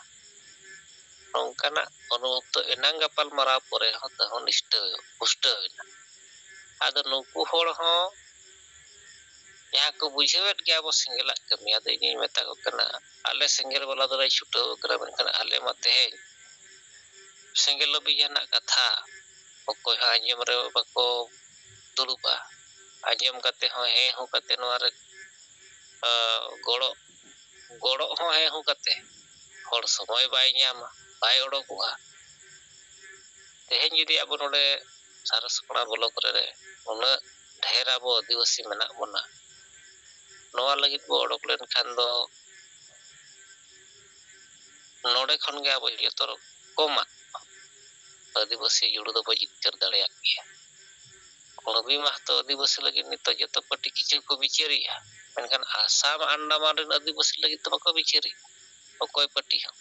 ᱱᱚᱝᱠᱟᱱᱟᱜ ᱚᱱᱩᱵᱷᱚᱵ ᱫᱚ ᱮᱱᱟᱝ ᱜᱟᱯᱟᱞ ᱢᱟᱨᱟᱣ ᱯᱚᱨᱮ ᱦᱚᱸ ᱛᱟᱹᱦᱩᱸ ᱱᱤᱥᱴᱟᱹᱣ ᱯᱩᱥᱴᱟᱹᱣ ᱮᱱᱟ᱾ ᱟᱫᱚ ᱱᱩᱠᱩ ᱦᱚᱲ ᱦᱚᱸ ᱡᱟᱦᱟᱸ ᱠᱚ ᱵᱩᱡᱷᱟᱹᱣᱮᱫ ᱜᱮᱭᱟ ᱟᱵᱚ ᱥᱮᱸᱜᱮᱞᱟᱜ ᱠᱟᱹᱢᱤ, ᱟᱫᱚ ᱤᱧᱤᱧ ᱢᱮᱛᱟ ᱠᱚ ᱠᱟᱱᱟ, ᱟᱞᱮ ᱥᱮᱸᱜᱮᱞ ᱵᱟᱞᱟ ᱫᱚᱞᱮ ᱪᱷᱩᱴᱟᱹᱣ ᱟᱠᱟᱱᱟ, ᱢᱮᱱᱠᱷᱟᱱ ᱟᱞᱮ ᱢᱟ ᱛᱮᱦᱮᱧ ᱥᱮᱸᱜᱮᱞ ᱚᱵᱷᱤᱡᱟᱱ ᱨᱮᱱᱟᱜ ᱠᱟᱛᱷᱟ ᱚᱠᱚᱭ ᱦᱚᱸ ᱟᱸᱡᱚᱢ ᱨᱮ ᱵᱟᱠᱚ ᱫᱩᱲᱩᱵᱼᱟ᱾ ᱟᱸᱡᱚᱢ ᱠᱟᱛᱮ ᱦᱚᱸ ᱦᱮᱸ ᱦᱚᱸ ᱠᱟᱛᱮ ᱱᱚᱣᱟ ᱨᱮ ᱜᱚᱲᱚ ᱜᱚᱲᱚ ᱦᱚᱸ ᱦᱮᱸ ᱦᱚᱸ ᱠᱟᱛᱮ ᱦᱚᱲ ᱥᱚᱢᱚᱭ ᱵᱟᱭ ᱧᱟᱢᱟ, ᱵᱟᱭ ᱚᱰᱚᱠᱚᱜᱼᱟ᱾ ᱛᱮᱦᱮᱧ ᱡᱩᱫᱤ ᱟᱵᱚ ᱱᱚᱰᱮ ᱥᱟᱨᱟᱥᱠᱷᱚᱲᱟ ᱵᱞᱚᱠ ᱨᱮ ᱩᱱᱟᱹᱜ ᱰᱷᱮᱨ ᱟᱵᱚ ᱟᱹᱫᱤᱵᱟᱹᱥᱤ ᱢᱮᱱᱟᱜ ᱵᱚᱱᱟ, ᱱᱚᱣᱟ ᱞᱟᱹᱜᱤᱫ ᱵᱚ ᱚᱰᱚᱠ ᱞᱮᱱᱠᱷᱟᱱ ᱫᱚ ᱱᱚᱰᱮ ᱠᱷᱚᱱ ᱜᱮ ᱟᱵᱚ ᱡᱚᱛᱚ ᱨᱚᱠᱚᱢᱟᱜ ᱟᱹᱫᱤᱵᱟᱹᱥᱤ ᱡᱩᱲᱩ ᱫᱚᱵᱚ ᱡᱤᱛᱠᱟᱹᱨ ᱫᱟᱲᱮᱭᱟᱜ ᱜᱮᱭᱟ᱾ ᱠᱩᱬᱵᱤ ᱢᱟᱦᱟᱛᱚ ᱟᱹᱫᱤᱵᱟᱹᱥᱤ ᱞᱟᱹᱜᱤᱫ ᱱᱤᱛᱚᱜ ᱡᱚᱛᱚ ᱯᱟᱹᱴᱤ ᱠᱤᱪᱷᱩ ᱠᱚ ᱵᱤᱪᱟᱹᱨᱮᱜᱼᱟ, ᱢᱮᱱᱠᱷᱟᱱ ᱟᱥᱟᱢ ᱟᱱᱰᱟᱢᱟᱱ ᱨᱮᱱ ᱟᱹᱫᱤᱵᱟᱹᱥᱤ ᱞᱟᱹᱜᱤᱫ ᱫᱚ ᱵᱟᱠᱚ ᱵᱤᱪᱟᱹᱨᱮᱜᱼᱟ ᱚᱠᱚᱭ ᱯᱟᱹᱴᱤ ᱦᱚᱸ,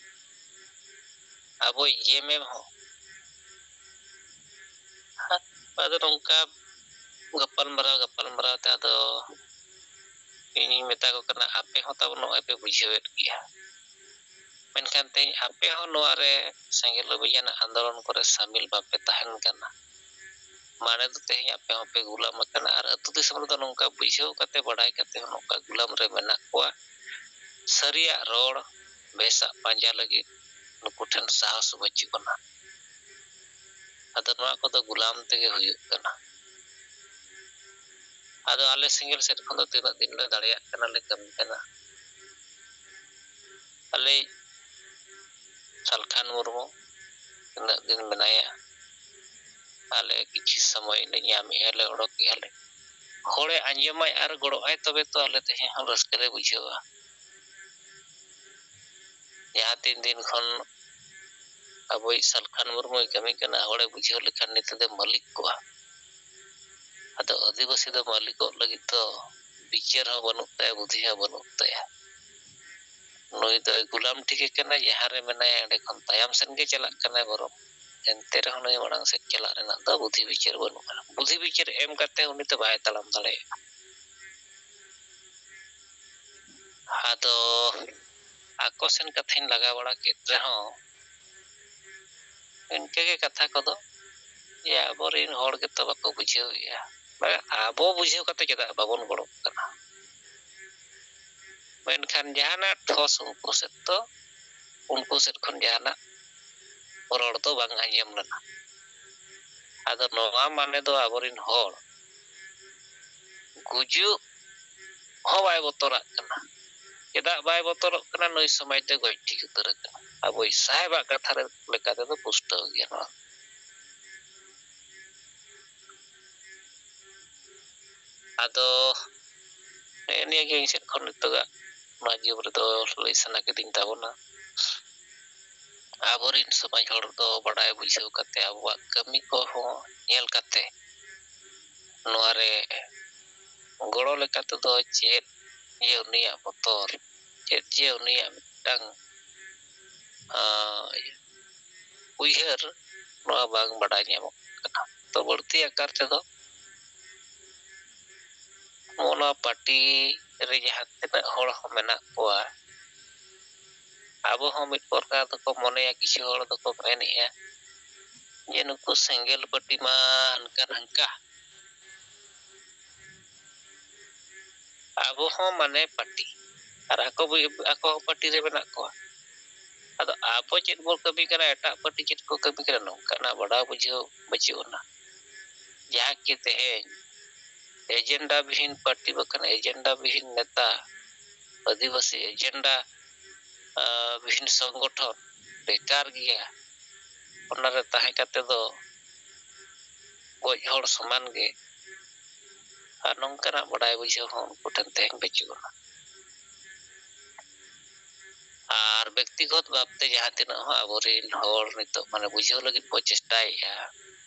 ᱟᱵᱚ ᱡᱮᱢᱮᱢ ᱦᱚᱸ᱾ ᱟᱫᱚ ᱱᱚᱝᱠᱟ ᱜᱟᱯᱟᱞᱢᱟᱨᱟᱣ ᱜᱟᱯᱟᱞᱢᱟᱨᱟᱣ ᱛᱮ ᱟᱫᱚ ᱤᱧᱤᱧ ᱢᱮᱛᱟ ᱠᱚ ᱠᱟᱱᱟ, ᱟᱯᱮ ᱦᱚᱸ ᱛᱟᱵᱚ ᱱᱚᱜᱼᱚᱭ ᱯᱮ ᱵᱩᱡᱷᱟᱹᱣᱮᱫ ᱜᱮᱭᱟ, ᱢᱮᱱᱠᱷᱟᱱ ᱛᱮᱦᱮᱧ ᱟᱯᱮ ᱦᱚᱸ ᱱᱚᱣᱟ ᱨᱮ ᱥᱮᱸᱜᱮᱞ ᱚᱵᱷᱤᱡᱟᱱ ᱟᱱᱫᱳᱞᱚᱱ ᱠᱚᱨᱮ ᱥᱟᱢᱤᱞ ᱵᱟᱯᱮ ᱛᱟᱦᱮᱱ ᱠᱟᱱᱟ᱾ ᱢᱟᱱᱮ ᱫᱚ ᱛᱮᱦᱮᱧ ᱟᱯᱮ ᱦᱚᱸᱯᱮ ᱜᱩᱞᱟᱢ ᱟᱠᱟᱱᱟ᱾ ᱟᱨ ᱟᱹᱛᱩ ᱫᱤᱥᱚᱢ ᱨᱮᱫᱚ ᱱᱚᱝᱠᱟ ᱵᱩᱡᱷᱟᱹᱣ ᱠᱟᱛᱮ, ᱵᱟᱰᱟᱭ ᱠᱟᱛᱮ ᱦᱚᱸ ᱱᱚᱝᱠᱟ ᱜᱩᱞᱟᱢ ᱨᱮ ᱢᱮᱱᱟᱜ ᱠᱚᱣᱟ᱾ ᱥᱟᱹᱨᱤᱭᱟᱜ ᱨᱚᱲ, ᱵᱮᱥᱟᱜ ᱯᱟᱸᱡᱟ ᱞᱟᱹᱜᱤᱫ ᱱᱩᱠᱩ ᱴᱷᱮᱱ ᱥᱟᱦᱚᱥ ᱵᱟᱹᱪᱩᱜ ᱟᱱᱟ᱾ ᱟᱫᱚ ᱱᱚᱣᱟ ᱠᱚᱫᱚ ᱜᱩᱞᱟᱢ ᱛᱮᱜᱮ ᱦᱩᱭᱩᱜ ᱠᱟᱱᱟ᱾ ᱟᱫᱚ ᱟᱞᱮ ᱥᱮᱸᱜᱮᱞ ᱥᱮᱫ ᱠᱷᱚᱱ ᱫᱚ ᱛᱤᱱᱟᱹᱜ ᱫᱤᱱ ᱞᱮ ᱫᱟᱲᱮᱭᱟᱜ ᱠᱟᱱᱟ ᱞᱮ ᱠᱟᱹᱢᱤ ᱠᱟᱱᱟ᱾ ᱟᱞᱮ ᱥᱟᱞᱠᱷᱟᱱ ᱢᱩᱨᱢᱩ ᱛᱤᱱᱟᱹᱜ ᱫᱤᱱ ᱢᱮᱱᱟᱭᱟ, ᱟᱞᱮ ᱠᱤᱪᱷᱩ ᱥᱚᱢᱚᱭ ᱞᱮ ᱧᱟᱢᱮᱜᱼᱟ ᱞᱮ, ᱚᱰᱚᱠᱮᱜᱼᱟ ᱞᱮ᱾ ᱦᱚᱲᱮ ᱟᱸᱡᱚᱢᱟᱭ ᱟᱨ ᱜᱚᱲᱚᱜ ᱟᱭ, ᱛᱚᱵᱮ ᱛᱚ ᱟᱞᱮ ᱛᱮᱦᱮᱧ ᱦᱚᱸ ᱨᱟᱹᱥᱠᱟᱹ ᱞᱮ ᱵᱩᱡᱷᱟᱹᱣᱟ᱾ ᱡᱟᱦᱟᱸ ᱛᱤᱱ ᱫᱤᱱ ᱠᱷᱚᱱ ᱟᱵᱚᱭᱤᱡ ᱥᱟᱞᱠᱷᱟᱱ ᱢᱩᱨᱢᱩᱭ ᱠᱟᱹᱢᱤ ᱠᱟᱱᱟ, ᱦᱚᱲᱮ ᱵᱩᱡᱷᱟᱹᱣ ᱞᱮᱠᱷᱟᱱ ᱱᱤᱛᱚᱜ ᱫᱚ ᱢᱟᱹᱞᱤᱠ ᱠᱚᱜᱼᱟ᱾ ᱟᱫᱚ ᱟᱹᱫᱤᱵᱟᱹᱥᱤ ᱫᱚ ᱢᱟᱹᱞᱤᱠᱚᱜ ᱞᱟᱹᱜᱤᱫ ᱫᱚ ᱵᱤᱪᱟᱹᱨ ᱦᱚᱸ ᱵᱟᱹᱱᱩᱜ ᱛᱟᱭᱟ, ᱵᱩᱫᱷᱤ ᱦᱚᱸ ᱵᱟᱹᱱᱩᱜ ᱛᱟᱭᱟ᱾ ᱱᱩᱭ ᱫᱚᱭ ᱜᱩᱞᱟᱢ ᱴᱷᱤᱠ ᱠᱟᱱᱟ, ᱡᱟᱦᱟᱸ ᱨᱮ ᱢᱮᱱᱟᱭᱟ ᱚᱸᱰᱮ ᱠᱷᱚᱱ ᱛᱟᱭᱚᱢ ᱥᱮᱱ ᱜᱮ ᱪᱟᱞᱟᱜ ᱠᱟᱱᱟᱭ ᱵᱚᱨᱚᱝ᱾ ᱮᱱᱛᱮ ᱨᱮᱦᱚᱸ ᱱᱩᱭ ᱢᱟᱲᱟᱝ ᱥᱮᱫ ᱪᱟᱞᱟᱜ ᱨᱮᱱᱟᱜ ᱫᱚ ᱵᱩᱫᱷᱤ ᱵᱤᱪᱟᱹᱨ ᱵᱟᱹᱱᱩᱜᱼᱟ᱾ ᱵᱩᱫᱷᱤ ᱵᱤᱪᱟᱹᱨ ᱮᱢ ᱠᱟᱛᱮ ᱩᱱᱤ ᱫᱚ ᱵᱟᱭ ᱛᱟᱲᱟᱢ ᱫᱟᱲᱮᱭᱟᱜᱼᱟ᱾ ᱟᱫᱚ ᱟᱠᱚ ᱥᱮᱱ ᱠᱟᱛᱷᱟᱧ ᱞᱟᱜᱟ ᱵᱟᱲᱟ ᱠᱮᱫ ᱨᱮᱦᱚᱸ, ᱤᱱᱠᱟᱹ ᱜᱮ ᱠᱟᱛᱷᱟ ᱠᱚᱫᱚ, ᱡᱮ ᱟᱵᱚᱨᱮᱱ ᱦᱚᱲ ᱜᱮᱛᱚ ᱵᱟᱠᱚ ᱵᱩᱡᱷᱟᱹᱣᱮᱫᱼᱟ᱾ ᱟᱵᱚ ᱵᱩᱡᱷᱟᱹᱣ ᱠᱟᱛᱮ ᱪᱮᱫᱟᱜ ᱵᱟᱵᱚᱱ ᱜᱚᱲᱚᱜ ᱠᱟᱱᱟ? ᱢᱮᱱᱠᱷᱟᱱ ᱡᱟᱦᱟᱱᱟᱜ ᱴᱷᱚᱥ ᱩᱱᱠᱩ ᱥᱮᱫ ᱫᱚ, ᱩᱱᱠᱩ ᱥᱮᱫ ᱠᱷᱚᱱ ᱡᱟᱦᱟᱱᱟᱜ ᱨᱚᱲ ᱫᱚ ᱵᱟᱝ ᱟᱸᱡᱚᱢ ᱞᱮᱱᱟ᱾ ᱟᱫᱚ ᱱᱚᱣᱟ ᱢᱟᱱᱮ ᱫᱚ ᱟᱵᱚᱨᱮᱱ ᱦᱚᱲ ᱜᱩᱡᱩᱜ ᱦᱚᱸ ᱵᱟᱭ ᱵᱚᱛᱚᱨᱟᱜ ᱠᱟᱱᱟ᱾ ᱪᱮᱫᱟᱜ ᱵᱟᱭ ᱵᱚᱛᱚᱨᱚᱜ ᱠᱟᱱᱟ? ᱱᱩᱭ ᱥᱚᱢᱟᱡᱽ ᱫᱚ ᱜᱚᱡ ᱴᱷᱤᱠ ᱩᱛᱟᱹᱨ ᱟᱠᱟᱱᱟ᱾ ᱟᱵᱚᱭᱤᱡ ᱥᱟᱦᱮᱵᱟᱜ ᱠᱟᱛᱷᱟ ᱨᱮ ᱞᱮᱠᱟ ᱛᱮᱫᱚ ᱯᱩᱥᱴᱟᱹᱣ ᱜᱮᱭᱟ ᱱᱚᱣᱟ᱾ ᱟᱫᱚ ᱱᱮᱜᱼᱮ ᱱᱤᱭᱟᱹ ᱜᱮ ᱤᱧ ᱥᱮᱫ ᱠᱷᱚᱱ ᱱᱤᱛᱚᱜᱟᱜ ᱱᱚᱣᱟ ᱡᱩᱜᱽ ᱨᱮᱫᱚ ᱞᱟᱹᱭ ᱥᱟᱱᱟ ᱠᱤᱫᱤᱧ ᱛᱟᱵᱚᱱᱟ᱾ ᱟᱵᱚᱨᱮᱱ ᱥᱚᱢᱟᱡᱽ ᱦᱚᱲ ᱫᱚ ᱵᱟᱰᱟᱭ ᱵᱩᱡᱷᱟᱹᱣ ᱠᱟᱛᱮ, ᱟᱵᱚᱣᱟᱜ ᱠᱟᱹᱢᱤ ᱠᱚᱦᱚᱸ ᱧᱮᱞ ᱠᱟᱛᱮ, ᱱᱚᱣᱟ ᱨᱮ ᱜᱚᱲᱚ ᱞᱮᱠᱟ ᱛᱮᱫᱚ ᱪᱮᱫ ᱡᱮ ᱩᱱᱤᱭᱟᱜ ᱵᱚᱛᱚᱨ, ᱪᱮᱫ ᱡᱮ ᱩᱱᱤᱭᱟᱜ ᱢᱤᱫᱴᱟᱝ, ᱟᱸ, ᱩᱭᱦᱟᱹᱨ, ᱱᱚᱣᱟ ᱵᱟᱝ ᱵᱟᱰᱟᱭ ᱧᱟᱢᱚᱜ ᱠᱟᱱᱟ᱾ ᱛᱚ, ᱵᱟᱹᱲᱛᱤ ᱟᱠᱟᱨ ᱛᱮᱫᱚ ᱱᱚᱜᱼᱚ ᱱᱚᱣᱟ ᱯᱟᱨᱴᱤ ᱨᱮ ᱡᱟᱦᱟᱸ ᱛᱤᱱᱟᱹᱜ ᱦᱚᱲ ᱦᱚᱸ ᱢᱮᱱᱟᱜ ᱠᱚᱣᱟ, ᱟᱵᱚ ᱦᱚᱸ ᱢᱤᱫ ᱯᱨᱚᱠᱟᱨ ᱫᱚᱠᱚ ᱢᱚᱱᱮᱭᱟ, ᱠᱤᱪᱷᱩ ᱦᱚᱲ ᱫᱚᱠᱚ ᱢᱮᱱᱮᱜᱼᱟ ᱡᱮ ᱱᱩᱠᱩ ᱥᱮᱸᱜᱮᱞ ᱯᱟᱹᱴᱤ ᱢᱟ ᱦᱟᱱᱠᱟ ᱱᱟᱝᱠᱟ, ᱟᱵᱚ ᱦᱚᱸ ᱢᱟᱱᱮ ᱯᱟᱹᱴᱤ, ᱟᱨ ᱟᱠᱚ ᱵᱚ-, ᱟᱠᱚ ᱦᱚᱸ ᱯᱟᱹᱴᱤ ᱨᱮ ᱢᱮᱱᱟᱜ ᱠᱚᱣᱟ᱾ ᱟᱫᱚ ᱟᱵᱚ ᱪᱮᱫ ᱵᱚ ᱠᱟᱹᱢᱤ ᱠᱟᱱᱟ, ᱮᱴᱟᱜ ᱯᱟᱹᱴᱤ ᱪᱮᱫ ᱠᱚ ᱠᱟᱹᱢᱤ ᱠᱟᱱᱟ, ᱱᱚᱝᱠᱟᱱᱟᱜ ᱵᱟᱰᱟᱭ ᱵᱩᱡᱷᱟᱹᱣ ᱵᱟᱹᱪᱩᱜ ᱟᱱᱟ᱾ ᱡᱟᱦᱟᱸ ᱠᱤ ᱛᱮᱦᱮᱧ ᱮᱡᱮᱱᱰᱟ ᱵᱤᱦᱤᱱ ᱯᱟᱨᱴᱤ ᱵᱟᱠᱷᱟᱱ ᱮᱡᱮᱱᱰᱟ ᱵᱤᱦᱤᱱ ᱱᱮᱛᱟ, ᱟᱹᱫᱤᱵᱟᱹᱥᱤ ᱮᱡᱮᱱᱰᱟ, ᱟᱸ, ᱵᱤᱦᱤᱱ ᱥᱚᱝᱜᱚᱴᱷᱚᱱ ᱵᱮᱠᱟᱨ ᱜᱮᱭᱟ᱾ ᱚᱱᱟᱨᱮ ᱛᱟᱦᱮᱸ ᱠᱟᱛᱮ ᱫᱚ ᱜᱚᱡ ᱦᱚᱲ ᱥᱚᱢᱟᱱ ᱜᱮ᱾ ᱟᱨ ᱱᱚᱝᱠᱟᱱᱟᱜ ᱵᱟᱰᱟᱭ ᱵᱩᱡᱷᱟᱹᱣ ᱦᱚᱸ ᱩᱱᱠᱩ ᱴᱷᱮᱱ ᱛᱮᱦᱮᱧ ᱵᱟᱹᱪᱩᱜ ᱟᱱᱟ᱾ ᱟᱨ ᱵᱮᱠᱛᱤᱜᱚᱛ ᱵᱷᱟᱵᱽᱛᱮ ᱡᱟᱦᱟᱸ ᱛᱤᱱᱟᱹᱜ ᱦᱚᱸ ᱟᱵᱚᱨᱮᱱ ᱦᱚᱲ ᱱᱤᱛᱚᱜ ᱢᱟᱱᱮ ᱵᱩᱡᱷᱟᱹᱣ ᱞᱟᱹᱜᱤᱫ ᱠᱚ ᱪᱮᱥᱴᱟᱭᱮᱫᱼᱟ,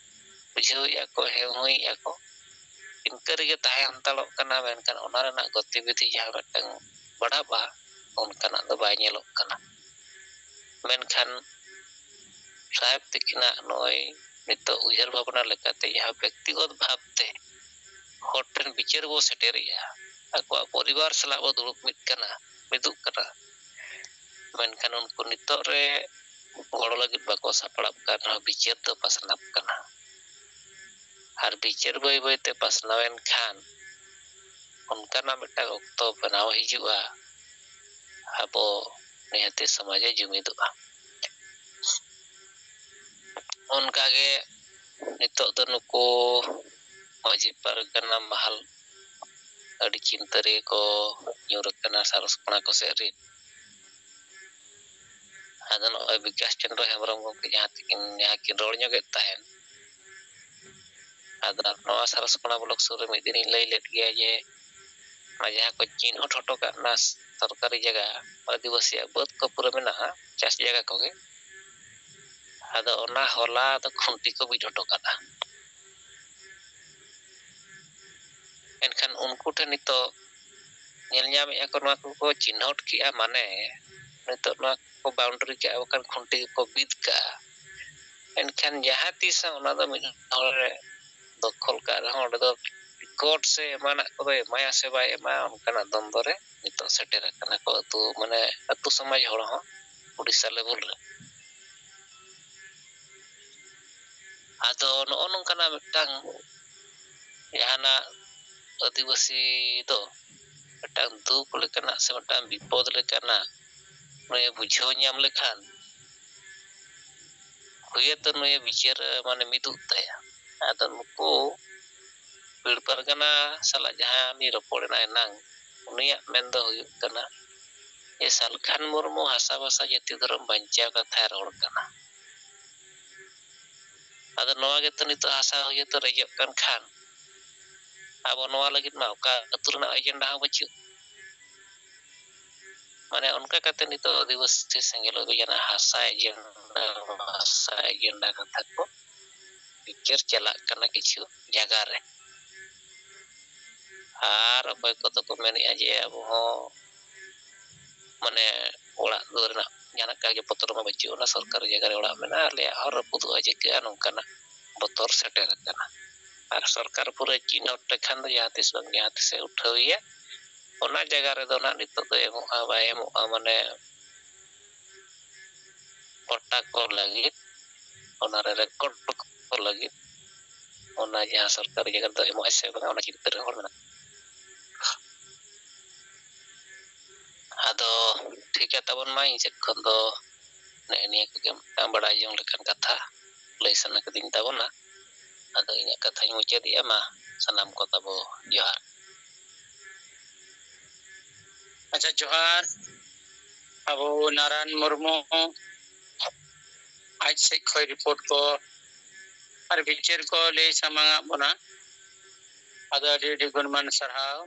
ᱵᱩᱡᱷᱟᱹᱣᱮᱫᱼᱟ ᱠᱚ, ᱦᱮᱣ ᱦᱚᱸᱭᱮᱫᱼᱟ ᱠᱚ, ᱤᱱᱠᱟᱹ ᱨᱮᱜᱮ ᱛᱟᱦᱮᱸ ᱦᱟᱛᱟᱲᱚᱜ ᱠᱟᱱᱟ᱾ ᱢᱮᱱᱠᱷᱟᱱ ᱚᱱᱟ ᱨᱮᱱᱟᱜ ᱜᱚᱛᱤᱵᱤᱫᱷᱤ ᱡᱟᱦᱟᱸ ᱢᱤᱫᱴᱟᱝ ᱵᱟᱲᱦᱟᱜᱼᱟ, ᱚᱱᱠᱟᱱᱟᱜ ᱫᱚ ᱵᱟᱭ ᱧᱮᱞᱚᱜ ᱠᱟᱱᱟ᱾ ᱢᱮᱱᱠᱷᱟᱱ ᱥᱟᱦᱮᱵᱽ ᱛᱤᱠᱤᱱᱟᱜ ᱱᱚᱜᱼᱚᱭ ᱱᱤᱛᱚᱜ ᱩᱭᱦᱟᱹᱨ ᱵᱷᱟᱵᱽᱱᱟ ᱞᱮᱠᱟᱛᱮ ᱡᱟᱦᱟᱸ ᱵᱮᱠᱛᱤᱜᱚᱛ ᱵᱷᱟᱵᱽᱛᱮ ᱦᱚᱲ ᱴᱷᱮᱱ ᱵᱤᱪᱟᱹᱨ ᱵᱚ ᱥᱮᱴᱮᱨᱮᱜᱼᱟ, ᱟᱠᱚᱣᱟᱜ ᱯᱚᱨᱤᱵᱟᱨ ᱥᱟᱞᱟᱜ ᱵᱚ ᱫᱩᱲᱩᱵ ᱢᱤᱫ ᱠᱟᱱᱟ, ᱢᱤᱫᱚᱜ ᱠᱟᱱᱟ, ᱢᱮᱱᱠᱷᱟᱱ ᱩᱱᱠᱩ ᱱᱤᱛᱚᱜ ᱨᱮ ᱜᱚᱲᱚ ᱞᱟᱹᱜᱤᱫ ᱵᱟᱠᱚ ᱥᱟᱯᱲᱟᱜ ᱠᱟᱱ ᱨᱮᱦᱚᱸ ᱵᱤᱪᱟᱹᱨ ᱫᱚ ᱯᱟᱥᱱᱟᱜ ᱠᱟᱱᱟ᱾ ᱟᱨ ᱵᱤᱪᱟᱹᱨ ᱵᱟᱹᱭ ᱵᱟᱹᱭᱛᱮ ᱯᱟᱥᱱᱟᱣ ᱮᱱ ᱠᱷᱟᱱ ᱚᱱᱠᱟᱱᱟᱜ ᱢᱤᱫᱴᱟᱝ ᱚᱠᱛᱚ ᱵᱮᱱᱟᱣ ᱦᱤᱡᱩᱜᱼᱟ, ᱟᱵᱚ ᱱᱤᱦᱟᱹᱛᱤ ᱥᱚᱢᱟᱡᱽ ᱮ ᱡᱩᱢᱤᱫᱚᱜᱼᱟ᱾ ᱚᱱᱠᱟᱜᱮ ᱱᱤᱛᱚᱜ ᱫᱚ ᱱᱩᱠᱩ ᱢᱟᱹᱡᱷᱤ ᱯᱟᱨᱜᱟᱱᱟ ᱢᱟᱦᱟᱞ ᱟᱹᱰᱤ ᱪᱤᱱᱛᱟᱹ ᱨᱮᱜᱮ ᱠᱚ ᱧᱩᱨ ᱟᱠᱟᱱᱟ ᱥᱟᱨᱚᱥ ᱠᱚᱲᱟ ᱠᱚ ᱥᱮᱫ ᱨᱮ᱾ ᱟᱫᱚ ᱱᱚᱜᱼᱚᱭ ᱵᱤᱠᱟᱥ ᱪᱚᱱᱫᱨᱚ ᱦᱮᱢᱵᱨᱚᱢ ᱜᱚᱢᱠᱮ ᱡᱟᱦᱟᱸ ᱛᱤᱠᱤᱱ ᱡᱟᱦᱟᱸ ᱠᱤᱱ ᱨᱚᱲ ᱧᱚᱜᱮᱫ ᱛᱟᱦᱮᱸᱫ, ᱟᱫᱚ ᱱᱚᱣᱟ ᱥᱟᱨᱚᱥ ᱠᱚᱲᱟ ᱵᱞᱚᱠ ᱥᱩᱨ ᱨᱮ ᱢᱤᱫ ᱫᱤᱱᱤᱧ ᱞᱟᱹᱭ ᱞᱮᱫ ᱜᱮᱭᱟ ᱡᱮ ᱚᱱᱟ ᱡᱟᱦᱟᱸ ᱠᱚ ᱪᱤᱱᱦᱟᱹ ᱦᱚᱴᱚ ᱠᱟᱜ ᱚᱱᱟ ᱥᱚᱨᱠᱟᱨᱤ ᱡᱟᱭᱜᱟ, ᱟᱹᱫᱤᱵᱟᱹᱥᱤᱭᱟᱜ ᱵᱟᱹᱫᱽ ᱠᱚ ᱯᱩᱨᱟᱹ ᱢᱮᱱᱟᱜᱼᱟ, ᱪᱟᱥ ᱡᱟᱭᱜᱟ ᱠᱚᱜᱮ᱾ ᱟᱫᱚ ᱚᱱᱟ ᱦᱚᱞᱟ ᱫᱚ ᱠᱷᱩᱱᱴᱤ ᱠᱚ ᱵᱤᱫ ᱦᱚᱴᱚ ᱠᱟᱫᱟ᱾ ᱮᱱᱠᱷᱟᱱ ᱩᱱᱠᱩ ᱴᱷᱮᱱ ᱱᱤᱛᱚᱜ ᱧᱮᱞ ᱧᱟᱢᱮᱫᱼᱟ ᱠᱚ, ᱱᱚᱣᱟ ᱠᱚᱠᱚ ᱪᱤᱱᱦᱟᱹᱣ ᱠᱮᱜᱼᱟ, ᱢᱟᱱᱮ ᱱᱤᱛᱚᱜ ᱱᱚᱣᱟ ᱠᱚ ᱵᱟᱣᱩᱱᱰᱟᱨᱤ ᱠᱟᱜᱼᱟ, ᱵᱟᱠᱷᱟᱱ ᱠᱷᱩᱱᱴᱤ ᱠᱚᱠᱚ ᱵᱤᱫ ᱠᱟᱜᱼᱟ᱾ ᱮᱱᱠᱷᱟᱱ ᱡᱟᱦᱟᱸ ᱛᱤᱥ ᱦᱚᱸ ᱚᱱᱟ ᱫᱚ ᱢᱤᱫ ᱦᱚᱲᱮ ᱫᱚᱠᱷᱚᱞ ᱠᱟᱜ ᱨᱮᱦᱚᱸ, ᱚᱸᱰᱮ ᱫᱚ ᱨᱮᱠᱚᱨᱰ ᱥᱮ ᱮᱢᱟᱱᱟᱜ ᱠᱚᱫᱚᱭ ᱮᱢᱟᱭᱟ ᱥᱮ ᱵᱟᱭ ᱮᱢᱟ, ᱚᱱᱠᱟᱱᱟᱜ ᱫᱚᱱᱫᱚ ᱨᱮ ᱱᱤᱛᱚᱜ ᱥᱮᱴᱮᱨ ᱟᱠᱟᱱᱟ ᱠᱚ ᱟᱹᱛᱩ, ᱢᱟᱱᱮ ᱟᱹᱛᱩ ᱥᱚᱢᱟᱡᱽ ᱦᱚᱲ ᱦᱚᱸ ᱩᱰᱤᱥᱟ ᱞᱮᱵᱮᱞ ᱨᱮ᱾ ᱟᱫᱚ ᱱᱚᱜᱼᱚ ᱱᱚᱝᱠᱟᱱᱟᱜ ᱢᱤᱫᱴᱟᱝ ᱡᱟᱦᱟᱱᱟᱜ ᱟᱹᱫᱤᱵᱟᱹᱥᱤ ᱫᱚ ᱢᱤᱫᱴᱟᱝ ᱫᱩᱠ ᱞᱮᱠᱟᱱᱟᱜ ᱥᱮ ᱢᱤᱫᱴᱟᱝ ᱵᱤᱯᱚᱫ ᱞᱮᱠᱟᱱᱟᱜ ᱱᱩᱭᱮ ᱵᱩᱡᱷᱟᱹᱣ ᱧᱟᱢ ᱞᱮᱠᱷᱟᱱ, ᱦᱩᱭᱮᱛᱚ ᱱᱩᱭᱮ ᱵᱤᱪᱟᱹᱨ, ᱢᱟᱱᱮ, ᱢᱤᱫᱚᱜ ᱛᱟᱭᱟ᱾ ᱟᱫᱚ ᱱᱩᱠᱩ ᱯᱤᱲ ᱯᱟᱨᱜᱟᱱᱟ ᱥᱟᱞᱟᱜ ᱡᱟᱦᱟᱸ ᱩᱱᱤ ᱨᱚᱯᱚᱲ ᱮᱱᱟ ᱮᱱᱟᱝ, ᱩᱱᱤᱭᱟᱜ ᱢᱮᱱ ᱫᱚ ᱦᱩᱭᱩᱜ ᱠᱟᱱᱟ ᱡᱮ ᱥᱟᱞᱠᱷᱟᱱ ᱢᱩᱨᱢᱩ ᱦᱟᱥᱟ ᱵᱷᱟᱥᱟ ᱡᱟᱹᱛᱤ ᱫᱷᱚᱨᱚᱢ ᱵᱟᱧᱪᱟᱣ ᱠᱟᱛᱷᱟᱭ ᱨᱚᱲ ᱠᱟᱱᱟ᱾ ᱟᱫᱚ ᱱᱚᱣᱟ ᱜᱮᱛᱚ ᱱᱤᱛᱚᱜ ᱦᱟᱥᱟ ᱦᱩᱭᱟᱹᱛᱮ ᱨᱮᱡᱚᱜ ᱠᱟᱱ ᱠᱷᱟᱱ, ᱟᱵᱚ ᱱᱚᱣᱟ ᱞᱟᱹᱜᱤᱫ ᱢᱟ ᱚᱠᱟ ᱟᱹᱛᱩ ᱨᱮᱱᱟᱜ ᱮᱡᱮᱱᱰᱟ ᱦᱚᱸ ᱵᱟᱹᱪᱩᱜ᱾ ᱢᱟᱱᱮ ᱚᱱᱠᱟ ᱠᱟᱛᱮ ᱱᱤᱛᱚᱜ ᱟᱹᱫᱤᱵᱟᱹᱥᱤ ᱥᱮᱸᱜᱮᱞ ᱚᱵᱷᱤᱡᱟᱱ ᱦᱟᱥᱟ ᱮᱡᱮᱱᱰᱟ, ᱦᱟᱥᱟ ᱮᱡᱮᱱᱰᱟ ᱠᱟᱛᱷᱟ ᱠᱚ ᱵᱤᱪᱟᱹᱨ ᱪᱟᱞᱟᱜ ᱠᱟᱱᱟ ᱠᱤᱪᱷᱩ ᱡᱟᱭᱜᱟ ᱨᱮ᱾ ᱟᱨ ᱚᱠᱚᱭ ᱠᱚᱫᱚ ᱠᱚ ᱢᱮᱱᱮᱫᱼᱟ ᱡᱮ ᱟᱵᱚ ᱦᱚᱸ ᱢᱟᱱᱮ ᱚᱲᱟᱜ ᱫᱩᱣᱟᱹᱨ ᱨᱮᱱᱟᱜ ᱡᱟᱦᱟᱱᱟᱜ ᱠᱟᱜᱚᱡᱽ ᱯᱚᱛᱨᱚ ᱢᱟ ᱵᱟᱹᱪᱩᱜ, ᱚᱱᱟ ᱥᱚᱨᱠᱟᱨᱤ ᱡᱟᱭᱜᱟ ᱨᱮ ᱚᱲᱟᱜ ᱢᱮᱱᱟᱜᱼᱟ, ᱟᱞᱮᱭᱟᱜ ᱦᱚᱸ ᱨᱟᱹᱯᱩᱫᱚᱜᱼᱟ, ᱪᱤᱠᱟᱹᱜᱼᱟ, ᱱᱚᱝᱠᱟᱱᱟᱜ ᱵᱚᱛᱚᱨ ᱥᱮᱴᱮᱨ ᱟᱠᱟᱱᱟ᱾ ᱟᱨ ᱥᱚᱨᱠᱟᱨ ᱯᱩᱨᱟᱹ ᱪᱤᱱᱦᱟᱹᱯ ᱞᱮᱠᱷᱟᱱ ᱫᱚ ᱡᱟᱦᱟᱸ ᱛᱤᱥ ᱵᱟᱝ ᱡᱟᱦᱟᱸ ᱛᱤᱥᱮ ᱩᱴᱷᱟᱹᱣᱮᱭᱟ᱾ ᱚᱱᱟ ᱡᱟᱭᱜᱟ ᱨᱮᱫᱚ ᱱᱟᱦᱟᱜ ᱱᱤᱛᱚᱜ ᱫᱚ ᱮᱢᱚᱜᱼᱟ ᱵᱟᱭ ᱮᱢᱚᱜᱼᱟ, ᱢᱟᱱᱮ ᱯᱚᱴᱟ ᱠᱚ ᱞᱟᱹᱜᱤᱫ, ᱚᱱᱟᱨᱮ ᱨᱮᱠᱚᱨᱰ ᱠᱚ ᱞᱟᱹᱜᱤᱫ, ᱚᱱᱟ ᱡᱟᱦᱟᱸ ᱥᱚᱨᱠᱟᱨᱤ ᱡᱟᱭᱜᱟ ᱨᱮᱫᱚ ᱮᱢᱚᱜᱼᱟᱭ ᱥᱮ ᱵᱟᱝᱟ, ᱚᱱᱟ ᱪᱤᱱᱛᱟᱹ ᱨᱮ ᱦᱚᱲ ᱢᱮᱱᱟᱜ᱾ ᱟᱫᱚ ᱴᱷᱤᱠ ᱜᱮᱭᱟ ᱛᱟᱵᱚᱱ ᱢᱟ, ᱤᱧ ᱥᱮᱫ ᱠᱷᱚᱱ ᱫᱚ ᱱᱮᱜᱼᱮ ᱱᱤᱭᱟᱹ ᱠᱚᱜᱮ ᱢᱤᱫᱴᱟᱝ ᱵᱟᱲᱟᱭ ᱡᱚᱝ ᱞᱮᱠᱟᱱ ᱠᱟᱛᱷᱟ ᱞᱟᱹᱭ ᱥᱟᱱᱟ ᱠᱤᱫᱤᱧ ᱛᱟᱵᱚᱱᱟ᱾ ᱟᱫᱚ ᱤᱧᱟᱹᱜ ᱠᱟᱛᱷᱟᱧ ᱢᱩᱪᱟᱹᱫᱮᱜᱼᱟ, ᱢᱟ ᱥᱟᱱᱟᱢ ᱠᱚ ᱛᱟᱵᱚ ᱡᱚᱦᱟᱨ᱾ ᱟᱪᱪᱷᱟ, ᱡᱚᱦᱟᱨ᱾ ᱟᱵᱚ ᱱᱟᱨᱟᱭᱚᱱ ᱢᱩᱨᱢᱩ ᱟᱡ ᱥᱮᱫ ᱠᱷᱚᱱ ᱨᱤᱯᱳᱨᱴ ᱠᱚ ᱟᱨ ᱵᱤᱪᱟᱹᱨ ᱠᱚ ᱞᱟᱹᱭ ᱥᱟᱢᱟᱝ ᱟᱫ ᱵᱚᱱᱟ᱾ ᱟᱫᱚ ᱟᱹᱰᱤ ᱟᱹᱰᱤ ᱜᱩᱱᱢᱟᱱ ᱥᱟᱨᱦᱟᱣ᱾